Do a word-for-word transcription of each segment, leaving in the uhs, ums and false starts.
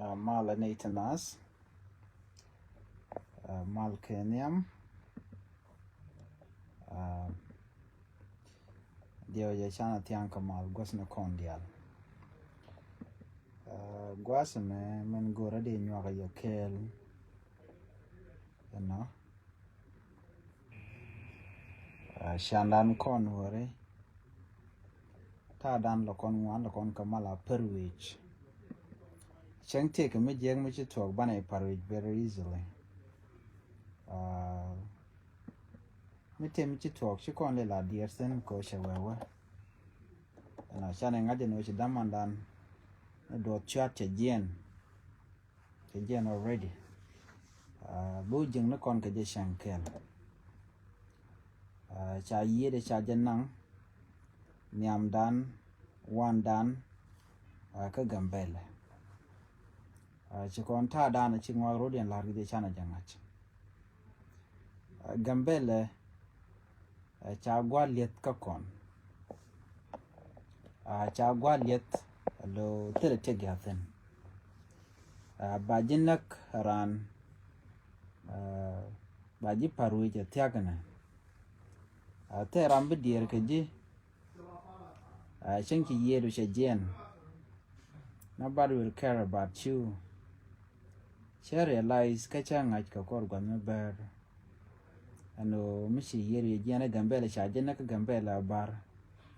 Aa, mal ɛ nɛy ti naath. Aa, mal kɛ nhiam. Aa, diɛw jɛ canɛ thiaŋ kɛ mal gua̱thni kɔn diaal. Aa, gua̱th ɛmɛ min go̱rä di nyuak yɛ kɛɛl. Ɛnɔ. Aa, candan kɔn wä ri. Ta̱a̱ dan lɛ kɔn ŋuan lɛ kɔn kä mal a pär wi̱i̱c. Cäŋ tëëkɛ mi jiäk mi ci thuɔ̱k banɛ pär wi̱i̱c very easily. Aa, mi tëë mi ci thuɔ̱k ci kɔn lɛ la diɛɛr thi̱n kɛ cɛ wɛwɛ. Ɛnɔ canɛ ŋa̱c ɛn ɣöö ci damandan ni duɔth cuat cɛ jiɛn. Cɛ jiɛn already. Aa, bi wä jiäkni kɔn kɛ jɛ cäŋ kɛl. Aa, ca yiëëdɛ ca jɛ naŋ nhiamdan, wandan, aa, kä Gambɛlɛ. Aa, ci kɔn ta̱a̱ dan ci ŋɔak ro̱diɛn la̱r kɛ jɛ canɛ jɛ ŋa̱c. Aa, Gambɛlɛ, aa, ca gua̱a̱th li̱eth kä kɔn. Aa, ca gua̱a̱th li̱eth lo thilɛ tëk ya̱thi̱n. Aa, ba ji̱ näk raan, aa, ba ji̱ pär wi̱i̱c ɛ thia̱k ɛnɛ. Aa, thil ram bi diɛɛr kɛ ji̱. Aa, cäŋ ci yiëëdu cɛ jiɛn. Nobody will care about you. Cä realize kä cä ŋa̱c kɛ kɔr gua̱th mi bär. Ɛn ɣöö mi ci yiëëdu cɛ jiɛn ɛ Gambɛlɛ ca jiɛn ɛ kä Gambɛlɛ a bar.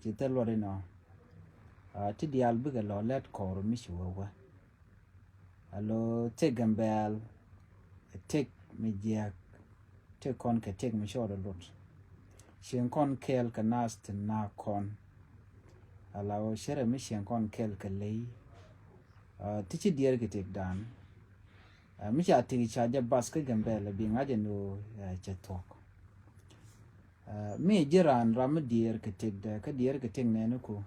Ci thil luɔt inɔ. Aa, ti diaal bikɛ lɔ lɛt kɔr mi ci wä wä. Alo tëk Gambɛl, tëk mi jiäk, tëk kɔn kɛ tëk mi cɔɔd a lut. Cieŋ kɔn kɛɛl kɛ naath tin na kɔn. Ala ɣöö cärɛ mi cieŋ kɔn kɛɛl kɛ ley. Aa, ti ci diɛɛr kɛ tëk dan. Aa, mi ca tëk ca jɛ bath kä Gambɛl bi ŋa̱c ɛn ɣöö, aa, cɛ thuɔ̱k. Aa, mi ji̱ raan ram mi diɛɛr kɛ tëkdɛ, kä diɛɛr kɛ tëk nɛɛni ku.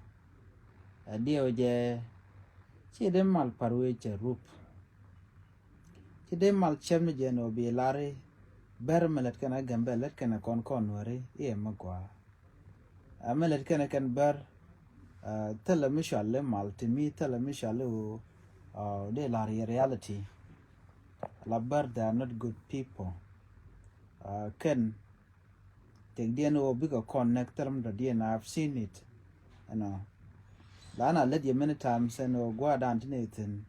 Aa, diɛw jɛ, ci dee mal pär wee cɛ rup. Ci dee mal cɛp ni jɛ ni wä bi lari, bɛr mi lät kɛn a Gambɛl lät kɛn a kɔn kɔn wääri, iɛ mi gɔaa. Aa, mi lät kɛn a kɛn bɛr, aa, thilɛ mi cuali mal ti mi thilɛ mi cuali wä, aa, dee lar yɛ reality. La bɛr, they are not good people. Aa, kɛn, tëkdiɛn ɣöö bikɛ kɔn näk thil mi dɔ̱diɛn, I have seen it. Ɛnɔ. La na lät yɛ many times ɛn ɣöö gua̱a̱r dan ti ni thi̱n.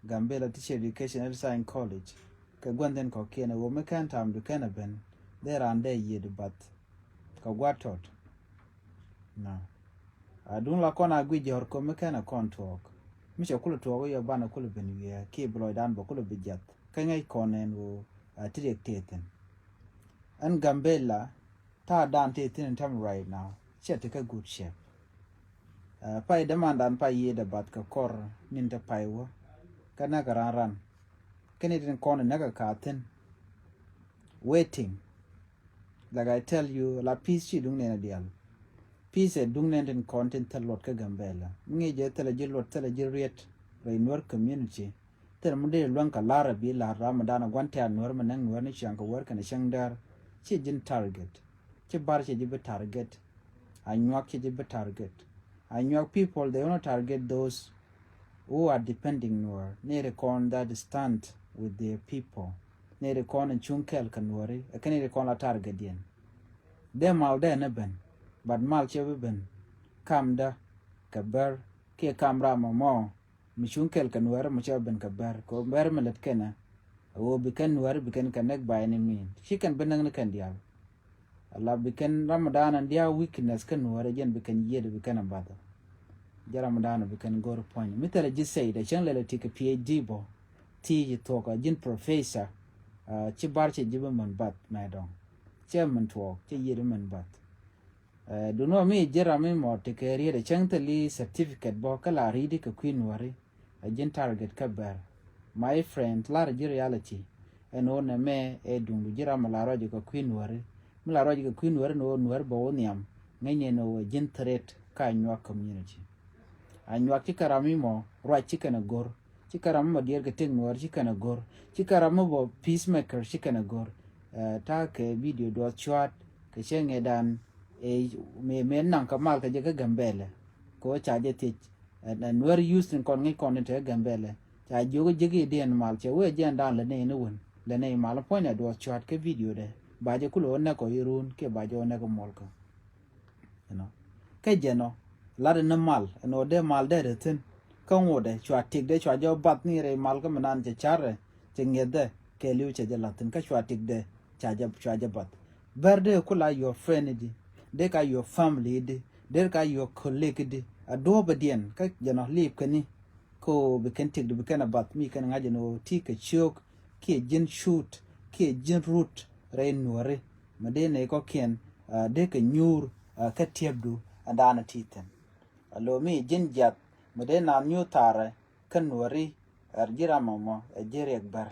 Gambɛlɛ Teacher Education Health Science College. Kɛ gua̱n thi̱n kɔ̱kiɛn ɣöö mi kɛn time du kɛn ɛ ben. Dee raan dee yiëëdu bath. Kɛ gua̱a̱r tɔt. Nɔ. A duŋ la kɔn a guic jɔ̱ɔ̱r ko̱mi kɛn a kɔn tuɔɔk. Mi cɛ kulɛ tuɔɔk i̱ yɔ banɛ kulɛ ben wiee kiɛ bi lɔcdan bɛ kulɛ bi jiath. Kä ŋäc kɔn ɛn ɣöö a ti riɛk tëë thi̱n. Ɛn Gambɛla ta̱a̱ dan tëë thi̱n in term right now. Cɛ ti kä good shape. Ɛ, pay dämandan pay yiëëdɛ bath kɛ kɔr ni̱n te pay wä. Kä näk ran ran. Kä ni tin kɔn näk a ka thi̱n. Waiting. Like I tell you, la peace ci duŋ nɛn a dial. Peace ɛ duŋ nɛn tin kɔn tin thil luɔt kä Gambɛla. Mi ŋi̱i̱c jɛ thilɛ ji̱ luɔt thilɛ ji̱ riet rɛy Nuer community. Thil mi dee luäŋ kɛ lar a bi lar ram mi dan a gua̱n tɛ̈r Nuer mi näŋ Nuer ni ciaŋ kɛ wär kɛnɛ cäŋ däär. Ci ji̱n target. Ci Bär ci ji̱ bi target. Anyuak ci ji̱ bi target. Anyuak people, they only target those who are depending Nuer. Ni ri kɔn that stand with their people. Ni ri kɔn in cuŋ kɛɛl kɛ Nueri. Ɛ kɛn ni ri kɔn la target diɛn. Dee mal dee ni ben. But mal ci bi ben. Kam dä kɛ Bär kiɛ kam ram mɔ mɔ. Mi cuŋ kɛɛl kɛ Nuɛr mi cɛ ben kɛ Bär kɛ Bär mi lät kɛnɛ. A ɣöö bi kɛn Nuɛr bi kɛn kɛ näk by any means. Ci kɛn bi näk ni kɛn diaal. Ala bi kɛn Ramadan an diaal weakness kɛ Nuɛr jɛn bi kɛn yiëëd bi kɛn a bath. Jɛ Ramadan bi kɛn go̱r puɔ̱ny. Mi thilɛ ji̱ sɛy dɛ cäŋ lɛlɛ ti kɛ P H D bɔ. Ti ji̱ thuɔk a ji̱n professor. Ci Bär cɛ ji̱ bi män bath mɛ dɔŋ. Cɛ män tuɔɔk cɛ yiëëd bi män bath. Ɛ, duŋni ɔ mi ji̱ ram mi mɔ ti kɛ riet ɛ cäŋ thil i̱ certificate bɔ kä la ri̱t i̱ kɛ kui̱ Nuäri. Ɛ ji̱n target kä Bär. My friend, lar ji̱ reality. Ɛn ɣöö nɛmɛ ɛ duŋdu ji̱ ram mi la ruac kɛ kui̱ Nuäri. Mi la ruac kɛ kui̱ Nuäri ni ɣöö Nuäri bɛ wä nhiam. Ŋäcnɛ ni ɣöö ɛ ji̱n threat kä Anyuak community. Anyuak ci kɛ ram mi mɔ ruac ci kɛn ɛ go̱r. Ci kɛ ram mi mɔ diɛɛr kɛ tëk Nuäri ci kɛn ɛ go̱r. Ci kɛ ram mi bɔ peacemaker ci kɛn ɛ go̱r. Ɛ, ta̱a̱ kɛ video duɔth cua̱a̱t kɛ cäŋ ɛ dan. Ɛ, mëë, mëë naŋ kɛ mal kɛ jɛ kä Gambɛlɛ. Kɛ ɣöö ca jɛ thiec. Ɛ, ɛ, Nuäri youth tin kɔn ŋäc kɔn tin te kä Gambɛlɛ. Ca jiök ji̱ ki diɛn mal cɛ wee jiɛn da̱a̱n lɛ nɛy ni wän lɛ nɛy mal puɔ̱nydɛ duɔth cua̱t kä video dɛ. Ba jɛ kulɛ wä nɛk kɔ irun kiɛ ba jɛ wä nɛk muɔlkä. You know. Kä jɛn ɔ lat in mal ɛn ɣöö dee mal dee rɛ thi̱n. Kä ŋotdɛ cua tikdɛ cua jɛ bath ni rɛy mal kä mi nan cɛ carɛ cɛ ŋiɛthdɛ kɛɛliw cɛ jɛ la̱th thi̱n kä cua tikdɛ ca jɛ cua jɛ bath. Bär dee kula your friend di, dee ka your family di, dee ka your colleague di. A duɔ̱ɔ̱pɛ diɛn kä jɛn ɔ liip käni. Ko bi kɛn tik du bi kɛn a bath mi kɛn ŋa̱c ɛn ɣöö ti kɛ ciök kiɛ ji̱n cut kiɛ ji̱n rut rɛy nuɔri. Mi dee nɛy kɔ̱kiɛn dee kɛ nyuur kä tiɛpdu ɛn daanɔ ti thi̱n. A lo̱ mi ji̱n jiath mi dee naath nyuur thaarɛ kä nuɔri. Ɛ ji̱ ram ɛmɔ ɛ ji̱ riɛk bär.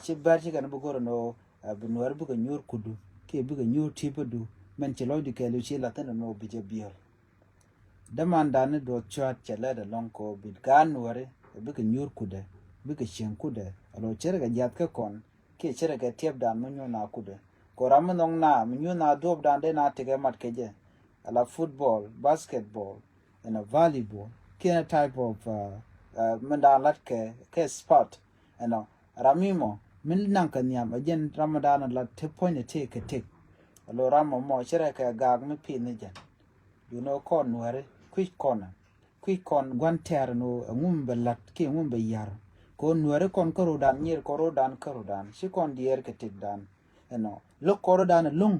Ci bär ci kɛn bi go̱r ɛn ɣöö bi nuɔri bikɛ nyuur kutdu kiɛ bikɛ nyuur ti̱pädu. Mɛn ci lɔcdu kɛɛliw ci la̱th thi̱n ɛn ɣöö bi jɛ biöl. Dämandan ni duɔth cua̱t cɛ lɛt ɛlɔ̱ŋ kɛ ɣöö bi gaat nuɔri bikɛ nyuur kutdɛ, bikɛ cieŋ kutdɛ. Alo ce̱tkɛ jiath kä kɔn kiɛ ce̱tkɛ tiɛpdan mi nyuur na kutdɛ. Kɛ ɣöö ram mi nhɔk na mi nyuur na duɔ̱ɔ̱pdan dee na tekɛ mat kɛ jɛ. Ala football, basketball, ɛnɔ volleyball kiɛ ɛnɔ type of min daan lat kɛ kɛ sport. Ɛnɔ ram mi mɔ min naŋ kɛ nhiam ɛ jɛn ram mi daan lat te puɔ̱nydɛ tëë kɛ tëk. Alo ram mɔ mɔ ce̱tkɛ gaak mi pi̱i̱th ni jɛn. Duundɛ kɔn nuɛri kui̱c kɔn kui̱c kɔn gua̱n tɛ̈r ni ɣöö ɛŋu mi bɛ la̱t kiɛ ɛŋu mi bɛ ya̱r. Kɛ ɣöö nuɛri kɔn kä ro̱dan nyier kɔn ro̱dan kä ro̱dan ci kɔn diɛɛr kɛ tëkdan. Ɛnɔ lo̱k kɔn ro̱dan ɛlɔ̱ŋ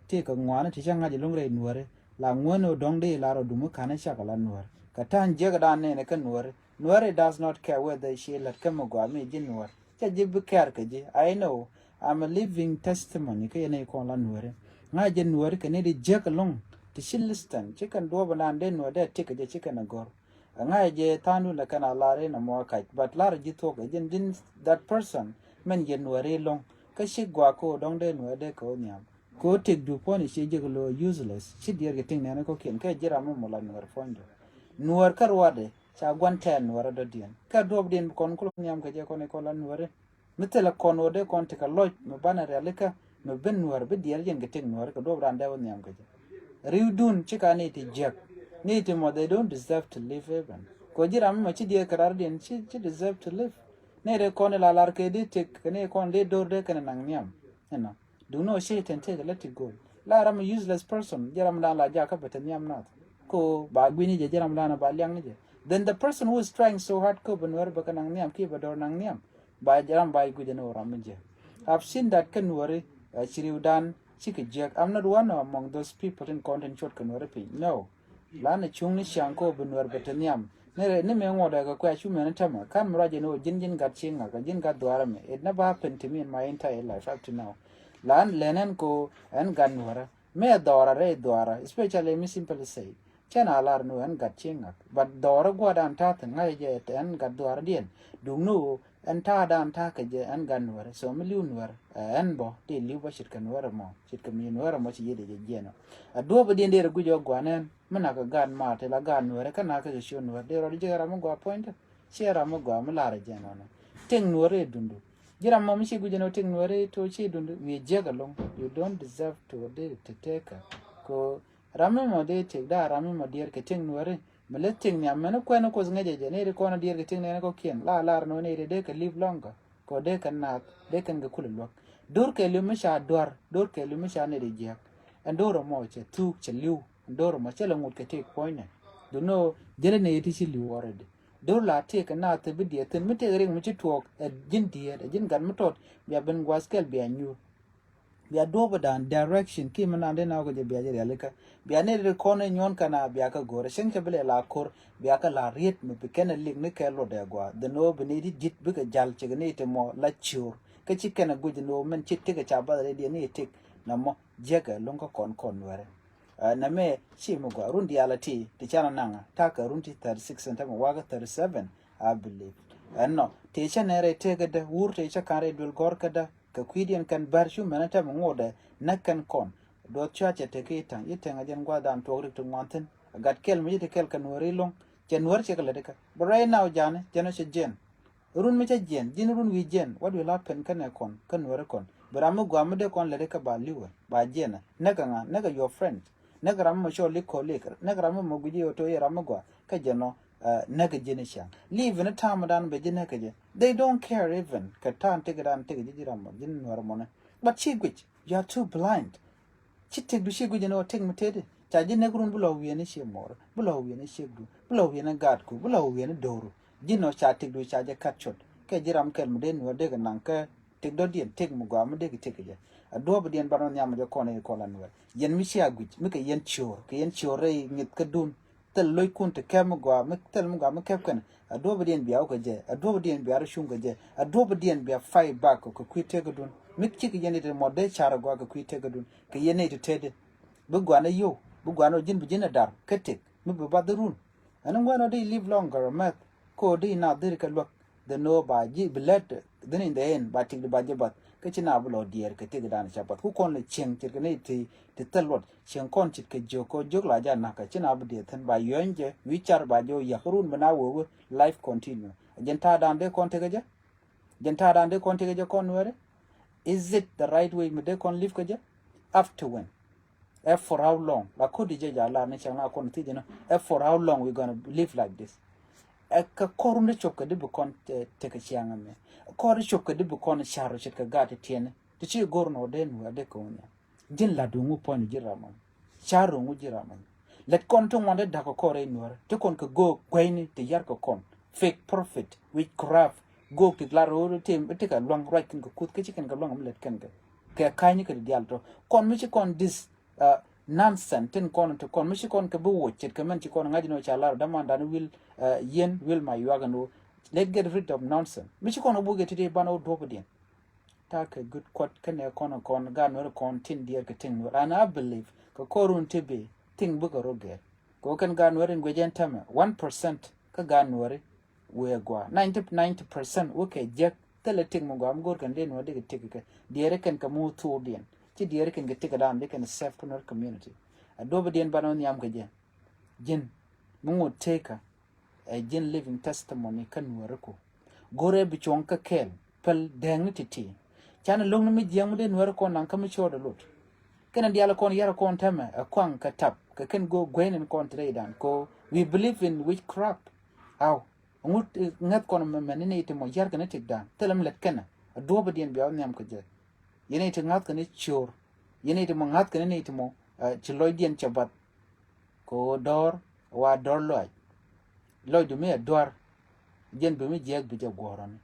tëë kɛ ŋuani ti cä ŋa̱c ɛlɔ̱ŋ rɛy nuɛri. La ŋuäni ɣöö dɔ̱ŋ dee lar ɣöö duŋ mi ka̱n cakɛ la nuɛr kɛ ta̱a̱n jiäkdan nɛɛni kä nuɛri. Nuɛri does not care whether ci la̱t kä mi gɔaa mi ji̱ nuɛr. Cä ji̱ bi kɛɛr kɛ ji̱. I know I'm a living testimony kä yɛn nɛy kɔn la nuɛri. Ŋa̱c jɛ nuɛri kɛ ni di jiäk ɛlɔ̱ŋ ti ci listen ci kɛn duɔ̱ɔ̱p ɛnan dee nuɛr dee tik kɛ jɛ ci kɛn ɛ gɔ̱r. Ɛ ŋa̱c jɛ tha̱a̱ŋdun lɛ kɛn a lar in ɛmɔ kac but lar ji̱ thuɔ̱k ɛ ji̱n ji̱n that person. Mɛn jɛ nuɛri ɛlɔ̱ŋ kä ci gɔaa kɛ ɣöö dɔ̱ŋ dee nuɛr dee kɛ ɣöö nhiam. Kɛ ɣöö tëkdu puɔ̱ni ci jiäk ɛlɔ̱ŋ useless ci diɛɛr kɛ tiŋ nɛɛni kɔ̱kiɛn kɛ ji̱ ram mi mɔ la nuɛr puɔ̱nydu. Nuɛr kä ruaadɛ ca gua̱n tɛɛr nuɛr ɛ dɔ̱diɛn kɛ duɔ̱ɔ̱pdiɛn bi kɔn kulɛ nhiam kɛ jɛ kɔn ikɔn la nuɛri. Mi thilɛ kɔn ɣöö dee kɔn tekɛ lɔc mi banɛ rialikä mi ben nuäär bi diɛɛr jɛn kɛ tëk nuäär kɛ duɔ̱ɔ̱p raan dee wä nhiam kɛ jɛ. Ri̱wdun ci ka ni ti jiäk ni ti mɔ they don't deserve to live even. Kɛ ji̱ ram mi mɔ ci diɛɛr kɛ rardiɛn ci ci deserve to live. Ni ri kɔn ila lar kɛ dee tëk kɛ ni kɔn dee do̱r dee kɛn naŋ nhiam. Ɛnɔ duŋni ɔ ci tɛn tëk lɛ ti go̱o̱l la ram mi useless person ji̱ ram dan la jakä bɛ te nhiam nath. Ko ba guini jɛ ji̱ ram dan ba liaŋ ni jɛ. Then the person who is trying so hard ko bɛ nuäär bɛ kɛ naŋ nhiam ki bɛ do̱r naŋ nhiam. Ba jɛ ram ba jɛ guic ɛn ɣöö ram mi jɛ. I've seen that kä nuɔri ci ri̱wdan cikɛ jiäk. I'm not one among those people tin kɔn tin cuɔt kɛ nuɔri piny. No. Lan ɛ cuŋni ciaŋ kä ɣöö bi nuɔr bɛ te nhiam. Ni rɛ ni mëë ŋuɔt ɛ kɛ kuɛ cu mɛn tämɛ kan mi ruac ɛn ɣöö ji̱n ji̱n gat ci ŋak ɛ ji̱n gat dhuaarä mi. It never happened to me in my entire life up to now. Lan lɛn ɛn ko ɛn gat nuɔrä. Mëë dhɔra rɛy dhɔra especially mi simply say cɛn a lar ni ɣöö ɛn gat ci ŋak. But dhɔra gua̱dan ta̱thin ŋa̱c jɛ ɛn gat dhɔra diɛn duŋ ni ɣöö ɛn ta̱a̱dan ta̱a̱ kɛ jɛ ɛn gat nuɛri. So mi li̱w nuɛri ɛ ɛn bɔ ti li̱w bä ce̱tkɛ nuɛri mɔ ce̱tkɛ mi nuɛri mɔ ci yiëëdɛ jɛ jiɛn ɔ. Ɛ duɔ̱ɔ̱p ɛ diɛn dee rɛ guic ɔ gua̱n ɛn mi nak kɛ gat maar ti la gat nuɛri kä nak kɛ kɛ ciö nuɛri dee rɔɔd jɛ ram mi gɔaa puɔ̱nydä. Ciɛ ram mi gɔaa mi lar ɛ jɛn ɔnɔ. Tëk nuɛri ɛ dundu ji̱ ram mɔ mi ci guic ɛn ɔ tëk nuɛri to ci dundu wi̱i̱ jiäk ɛlɔ̱ŋ. You don't deserve to dee te tekɛ ko. Ram mi mɔ dee tëk da̱a̱ ram mi mɔ diɛɛr kɛ tëk nuɛri. Mi leth tëk nhiam mɛn kuɛn kuoth ŋäcɛ jɛ ni ri kɔn diɛɛr kɛ tëk nɛɛni kɔ̱kiɛn la lar nɔ ni ri dee kɛ live longer. Kɔ dee kɛn naath dee kɛn kɛ kulɛ luäk. Do̱r kɛ li̱w mi ca duar do̱r kɛ li̱w mi ca ni ri jiäk. Ɛn do̱r ɛmɔ cɛ thuk cɛ li̱w. Ɛn do̱r ɛmɔ cɛ lɛ ŋut kɛ tëk puɔ̱nynɛ. Duno jälɛ ni ri ti ci li̱w already. Do̱r la tëk kɛ naath thil bi diɛɛr thin mi tëk rik mi ci tuɔɔk ɛ ji̱n diɛɛr ɛ ji̱n gat mi tɔt bia ben gua̱th kɛl bia nyuur. Bia duɔ̱ɔ̱pä dan direction ki mi nan dee na wä kɛ jɛ bia jɛ rialikä. Bia ni ri kɔn inyuɔn kana bia kä go̱rä cäŋ cɛ bi lɛ la ko̱r. Bia kä la riet mi bi kɛn a lik ni kɛ luɔt dee gua dhin wä bi ni di dit bikɛ jal cɛ kɛ ni ti mɔ la cior. Kä ci kɛn a guic ni wä min ci tik a ca bath rɛy diɛ ni tik na mɔ jiɛkɛ luŋ kä kɔn kɔn nuɛrɛ. Ɛ nɛ mɛ ci mi gua run diaal a ti ti can a naŋ a takä run ti thirty six ɛn tämɛ wakä thirty seven. I believe ɛn nɔ ti cɛ nɛ rɛy tëkä dä wur ti cɛ kan rɛy duel gɔr kä dä. Kɛ kui̱diɛn kɛn bär cu mɛn ɛ tɛm ŋotdɛ näk kɛn kɔn. Duɔth cua cɛ tek i̱ täŋ i̱ täŋ ɛ jɛn gua̱a̱th dan tuɔɔk rik ti ŋuan thi̱n. Ɛ gat kɛl mi ci ti kɛl kɛ nuɔ̱ɔ̱ri lo̱ŋ. Cɛ nuɔ̱ɔ̱ri cɛ kɛ lät ikä bɛ rɛy naw ja̱a̱ni jɛn ɔ cɛ jiɛn. Run mi cä jiɛn ji̱n run wi̱i̱ jiɛn. What will happen kä nɛ kɔn kä nuɔ̱ɔ̱ri kɔn bɛ ram mi gua̱a̱ mi dee kɔn lät ikä ba li̱wɛ ba jiɛn ɛ näk ɛ ŋa̱ näk ɛ your friend. Näk ɛ ram mi mɔ cɔɔl i̱ colleague näk ɛ ram mi mɔ gui̱ci ɣöö to̱ i̱ ram mi gua̱a̱ kä jɛn ɔ. Näk kɛ ji̱n i̱ ciaŋ. Live in a time dan bɛ ji̱ näk kɛ jɛ. They don't care even kɛ ta̱a̱n tëk dan tëk ji̱ ji̱ ram mɔ ji̱n nuɛr mɔnɛ. But ci guic, you are too blind. Ci tëkdu ci guic ni ɔ tëk mi tëëdi ca ji̱ näk run bi lɔ wiɛni ci mɔɔr, bi lɔ wiɛni ciekdu, bi lɔ wiɛni gaatku, bi lɔ wiɛni do̱ru. Ji̱n ɔ ca tëkdu ca jɛ kat cot kɛ ji̱ ram kɛl mi dee nuɛr dee kɛ naŋ kɛ tëk dɔ̱diɛn tëk mi gɔaa mi dee kɛ tëk kɛ jɛ. A duɔ̱ɔ̱pidiɛn ban ɔ nhiam jɛ kɔn i̱ kɔn la nuɛr yɛn mi ci a guic mi kɛ yɛn ciöör kɛ yɛn ciöör rɛy ŋi̱th kädun. Thil loc kun ti kɛm mi gɔaa mi thil mi gɔaa mi kɛp kɛn. A duɔ̱p diɛn bia wä kɛ jɛ a duɔ̱p diɛn bia rɔ cuŋ kɛ jɛ a duɔ̱p diɛn bia fight back kɛ kui̱ tek kɛ dun. Mi cik yɛn it mɔ dee car gɔaa kɛ kui̱ tek kɛ dun kɛ yɛn it tedi. Bi gɔaa ni yow bi gɔaa ni ji̱n bi ji̱n a dar kä tek mi bi bath run. Ɛn ŋuɛn ɔ di live longer mɛth ko di na dhir kɛ luäk. Dhɛ nöö ba ji̱ bi lät. Dhin in the end ba tik di ba ji̱ bath kä ci na bi lɔ diɛɛr kɛ tik dan ca bath ku kɔn lɛ cieŋ ce̱tkɛ ni ti ti thil luɔt cieŋ kɔn ce̱tkɛ jiök kɔ jiök la ja nakä ci na bi diɛɛr thin ba yuɔ̱ny jɛ wi̱i̱ car ba jɛ wä yak run bi na wee wee. Life continue. Jɛn ta̱a̱ dan dee kɔn tekɛ jɛ. Jɛn ta̱a̱ dan dee kɔn tekɛ jɛ kɔn nuɛɛri. Is it the right way mi dee kɔn live kɛ jɛ? Up to when? Ɛ for how long? La kodi jɛ ja lar ni cɛŋ na kɔn thiec ni ɛ for how long we gonna live like this? Ɛ kɛ kɔr ni cop kɛ di bi kɔn tekɛ ciaŋ mɛ kɔr ni cop kɛ di bi kɔn car ce̱tkɛ gaat ti tiɛni ti ci gor nɔ den wɛ de kɛ wä nya. Jin la duŋu pɔn ji̱ ramɔ car ruŋu ji̱ ramɔ. Lɛt kɔn ti ŋuan de dak kɔr in wär ti kɔn kɛ go guɛyni ti yar kɛ kɔn fake prophet witchcraft. Gok ti lar wä ti ti kɛ luaŋ ruac kɛn kɛ kuth kɛ ci kɛn kɛ luaŋ mi lɛt kɛn kɛ kɛ ka̱ny kɛ di dial tɔ kɔn mi ci kɔn dis. Nonsense tin kɔn ti kɔn mi ci kɔn kɛ bi wuɔc ce̱tkɛ mɛn ci kɔn ŋa̱c ni wä ca lar daman dan wil yien wil ma yuak ni wä. Let get rid of nonsense mi ci kɔn wä buk yɛ ti di ban wä duɔp diɛn. Ta kɛ gut kuɔt kɛ nɛ kɔn kɔn gan wä kɔn tin diɛr kɛ tin wä and I believe kɛ kɔrun ti bi tin bikɛ rɔ gɛr. Kɛ wä kɛn gan wä in guecɛn tämɛ one percent kɛ gan wä wëë gua ninety ninety percent wä kɛ jek. Thilɛ tik mi gua mi go̱o̱r kɛn dee nuɔ̱ɔ̱r dikɛ tik kɛ diɛɛri kɛn kɛ mu thuur diɛn ci diɛɛri kɛn kɛ tik dan dikɛn safe to nuɔ̱ɔ̱r community. A duɔ̱p diɛn banɛ wä nhiam kɛ jɛ. Ji̱n mi ŋot tëëkä ɛ ji̱n living testimony kä nuɔ̱ɔ̱ri ku go̱rɛ bi cuɔ̱ŋ kä kɛɛl. Päl dɛɛŋni ti̱ti̱ canɛ lo̱ŋni mi jiɛŋ mi dee nuɔ̱ɔ̱ri kɔn naŋ kä mi cɔɔdɛ lot. Kɛn diaal kɔn yar kɔn tämɛ ɛ kuaŋ kɛ tap kɛ kɛn go̱o̱r gueyni kɔn ti rɛy dan ko we believe in witchcraft. Aw. Ŋut ŋäth kɔn mɛ mɛ ni ni ti mɔ yar kɛ ni tik dan thilɛ mi lɛt kɛnɛ. A duɔ̱p diɛn bia wä nhiam kɛ jɛ. Yɛn ni ti ŋa̱th kɛ ni cior. Yɛn ni ti mɔ ŋa̱th kɛ ni ni ti mɔ ci lɔc diɛn cɛ bath. Kɛ ɣöö dɔ̱r wa dɔ̱r lɔac. Lɔc du mi ɛ duar. Jɛn bi mi jiɛk bi jɛ guɔ̱rɔni.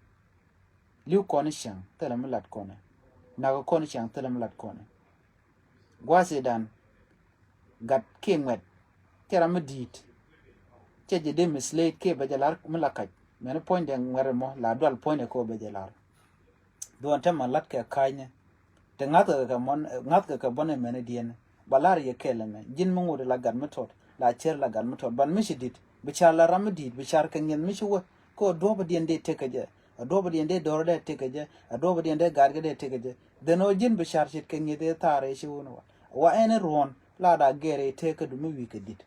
Li̱w kɔn cäŋ thilɛ mi lat kɔnɛ. Nak kɔn cäŋ thilɛ mi lat kɔnɛ. Gua̱sidan gat kiɛ ŋuɛt. Cɛ ram mi di̱i̱t. Cɛ jɛ dee mislate kiɛ bɛ jɛ lar mi la kac mɛni puɔ̱nydɛ ŋuɛt ɛmɔ la dual puɔ̱nydɛ kɛ ɣöö bɛ jɛ lar. Duɔ̱n tɛmɛ lat kɛ ka̱nyɛ. Ti ŋa̱thkɛ kɛ mɔn ŋa̱thkɛ kɛ bɔn ɛmɛni diɛn. Ba lar yɛ kɛl ɛmɛ ji̱n mi ŋot la gat mi tɔt la cɛr la gat mi tɔt ban mi ci di̱t bi car la ram mi di̱i̱t bi car kɛ ŋiɛth mi ci wä. Kɛ ɣöö duɔ̱pä diɛn dee tekɛ jɛ. A duɔ̱pä diɛn dee dɔ̱rä dee tekɛ jɛ. A duɔ̱pä diɛn dee gaatkɛ dee tekɛ jɛ. Dhɛn ɣöö ji̱n bi car ce̱tkɛ ŋi̱eth ëë thaar ëë ci wun wa wa ɛn i̱ ruɔ̱n la da gɛɛr ëë tëëkädu mi wi̱i̱ kɛ di̱t.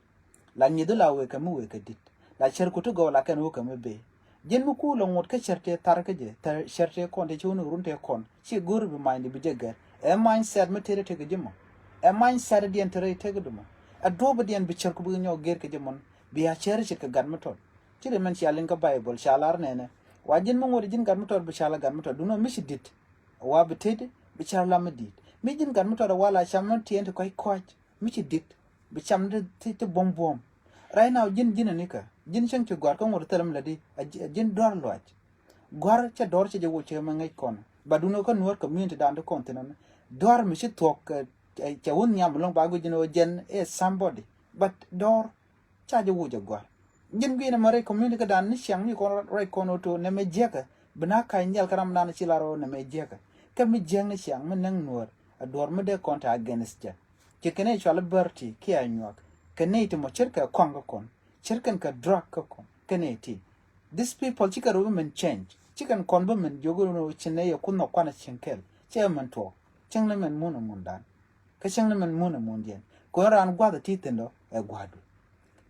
La ŋi̱eth la wëë kɛ mi wëë kɛ di̱t. La cärku ti gɔw la kɛn wä kɛ mi bëë. Ji̱n mi kuul ɛ ŋot kä cär tëë thar kä jɛ cär tëë kɔn tëë ci wun run tëë kɔn ci go̱o̱ri bi many di bi jɛ gɛr. Ɛ mindset mi tëë tekɛ ji̱ mɔ. Ɛ mindset diɛn tëë rɛy tëë kä dumɔ. Ɛ duɔ̱ɔ̱p diɛn bi cärku bi nyɔk gɛr kɛ ji̱ mɔn. Bi a cär ce̱tkɛ gat mi tɔt. Ci ri mɛn cia liŋ kä Baibol ca lar nɛnɛ. Wa ji̱n mi ŋot ji̱n gat mi tɔt bi ca la gat mi tɔt duno mi ci di̱t. Wa bi tëëdi bi ca la mi di̱t mi ji̱n gat mi tɔt wa la cam mi tiɛn ti kɔc kɔc. Mi ci di̱t bi cam ti ti buɔ̱m buɔ̱m. Right now ji̱n ji̱n anika ji̱n cäŋ ci gɔ̱a̱r kä ŋot thilɛ mi la di. A ji̱n dua̱r luac. Gua̱r cɛ dɔ̱r cɛ jɛ woc cɛ mɛ ŋäc kɔn. Ba duno kä nuɔ̱ɔ̱r community dan ti kɔn thin ɔn. Dua̱r mi ci thuɔ̱k cɛ wun nhiam bi lo̱ŋ ba guic ji̱n ɣöö jɛn ɛ somebody. But dɔ̱r ca jɛ woc a gua̱r. Ji̱n gui̱n ɛmɛ rɛy community kä dan ni ciaŋ mi kɔn rɛy kɔn ɣöö to nɛmɛ jiäkä. Bi na ka̱c nhial kä ram dan ci lar ɣöö nɛmɛ jiäkä. Kä mi jiäk ni ciaŋ mi näŋ nuɔ̱ɔ̱r a duɔ̱r mi dee kɔn te against jɛ. Ci kɛn i̱ cual i̱ bär ti kiɛ a nyuak kɛ nɛy ti mɔ ce̱tkɛ kɔaŋ kä kɔn ce̱tkɛn kɛ drug kä kɔn kɛ nɛy ti. These people cikɛ rɔ bi min change cikɛn kɔn bi min jiök i̱ ci nɛy ɛ kun nhɔk kuan a cieŋ kɛl cɛ min tuɔɔk. Cäŋ ni min mun ɛ mundan. Kä cäŋ ni min mun ɛ mundiɛn kɛ ɣän raan gua̱th ɛ ti thi̱n dɔ ɛ gua̱du.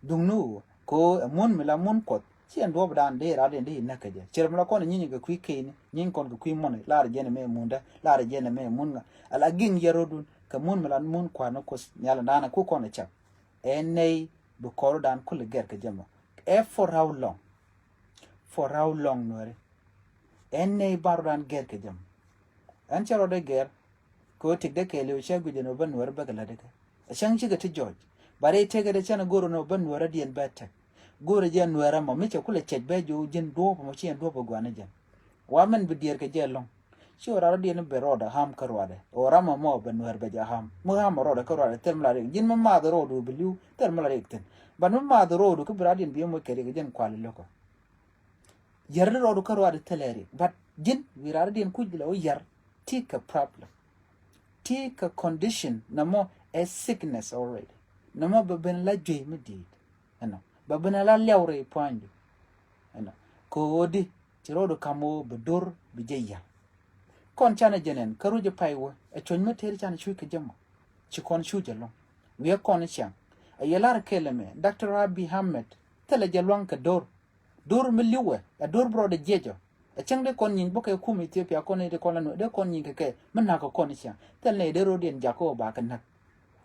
Duŋni ɣöö kɛ ɣöö ɛ mun mi la mun kuɔth ci ɛn duɔ̱ɔ̱pdan dee rat in dee inäk kä jɛ cir mi la kɔn inyieny kɛ kui̱ keyni nyieny kɔn kɛ kui̱ mɔni lar jɛn ɛmɛ mundä lar jɛn ɛmɛ mun ŋa. Ala giŋ yɛ rɔdun kɛ mun mi la mun kua̱r ni kuoth nhial in da̱a̱n ɛ ku kɔn ɛ cak. Ɛ nɛy bi kɔrdan kul ɛ gɛr kɛ jɛ mɔ. Ɛ for how long? For how long, Nuɛri? Ɛn nɛy bar rɔdan gɛr kɛ jɛ mɔ. Ɛn cɛ rɔdɛ gɛr kɛ ɣöö tëkdɛ kɛɛliw cɛ guic ɛn ɣöö bä Nuɛri bäkɛ lätdɛ kɛ. Ɛ cäŋ cikɛ ti jɔɔc. Bari tëkɛ dee cɛn ɛ go̱o̱r ɛn ɣöö bä Nuɛri diɛn bä tɛk. Go̱o̱rɛ jɛ Nuɛri ɛmɔ mi cɛ kulɛ cɛc bä jiök ji̱n duɔ̱ɔ̱p ɛmɔ ci ɛn duɔ̱ɔ̱p ɛ gua̱a̱ni jɛn. Wa min bi diɛɛr kɛ jɛ ɛlɔ̱ŋ. Ci ɣöö ram rɔ̱diɛn bɛ rɔɔdɛ ham kä ruaadɛ. Ɣöö ram ɛmɔ bɛ Nuɛr bɛ jɛ ham. Mi ham rɔɔdɛ kä ruaadɛ thil mi la riɛk. Ji̱n mi maath rɔɔdu bi li̱w thil mi la riɛk thi̱n. But mi maath rɔɔdu kä bi rɔ̱diɛn bi ɛmɔ kɛ riɛk ji̱n kuali lo̱kä. Yɛr di rɔɔdu kä ruaadɛ thil ɛ riɛk. But ji̱n wi̱i̱ ram rɔ̱diɛn kuc bi la wä yɛr. Ti kɛ problem. Ti kɛ condition nɛmɔ ɛ sickness already. Nɛmɔ bɛ ben la juey mi di̱i̱t. Ɛnɔ. Bɛ ben la liɛw rɛy pua̱nydu. Ɛnɔ. Kɛ ɣöö di ci rɔɔdu ka̱m ɣöö bɛ do̱r bi jɛ yɛr. Kɔn canɛ jɛ nɛn kä ruec ɛ pay wä ɛ cuɔ̱ny mi tëëri canɛ cuc kɛ jɛ mɔ. Ci kɔn cuc ɛlɔ̱ŋ. Wi̱i̱ ɛ kɔn ciaŋ. Ɛ yɛ lar kɛl ɛmɛ Doctor Abiy Ahmed thilɛ jɛ lua̱ŋ kɛ do̱r. Do̱r mi li̱wɛ ɛ do̱r bi rɔɔdɛ jiɛcɔ. Ɛ cäŋ dee kɔn nyiŋ bä kɛ kum Ethiopia kɔn ni dee kɔn la nuɛ dee kɔn nyiŋ kɛ kɛ mi na̱k kɛ kɔn ciaŋ. Thil nɛy dee ro̱diɛn jak kä ɣöö ba kɛ näk.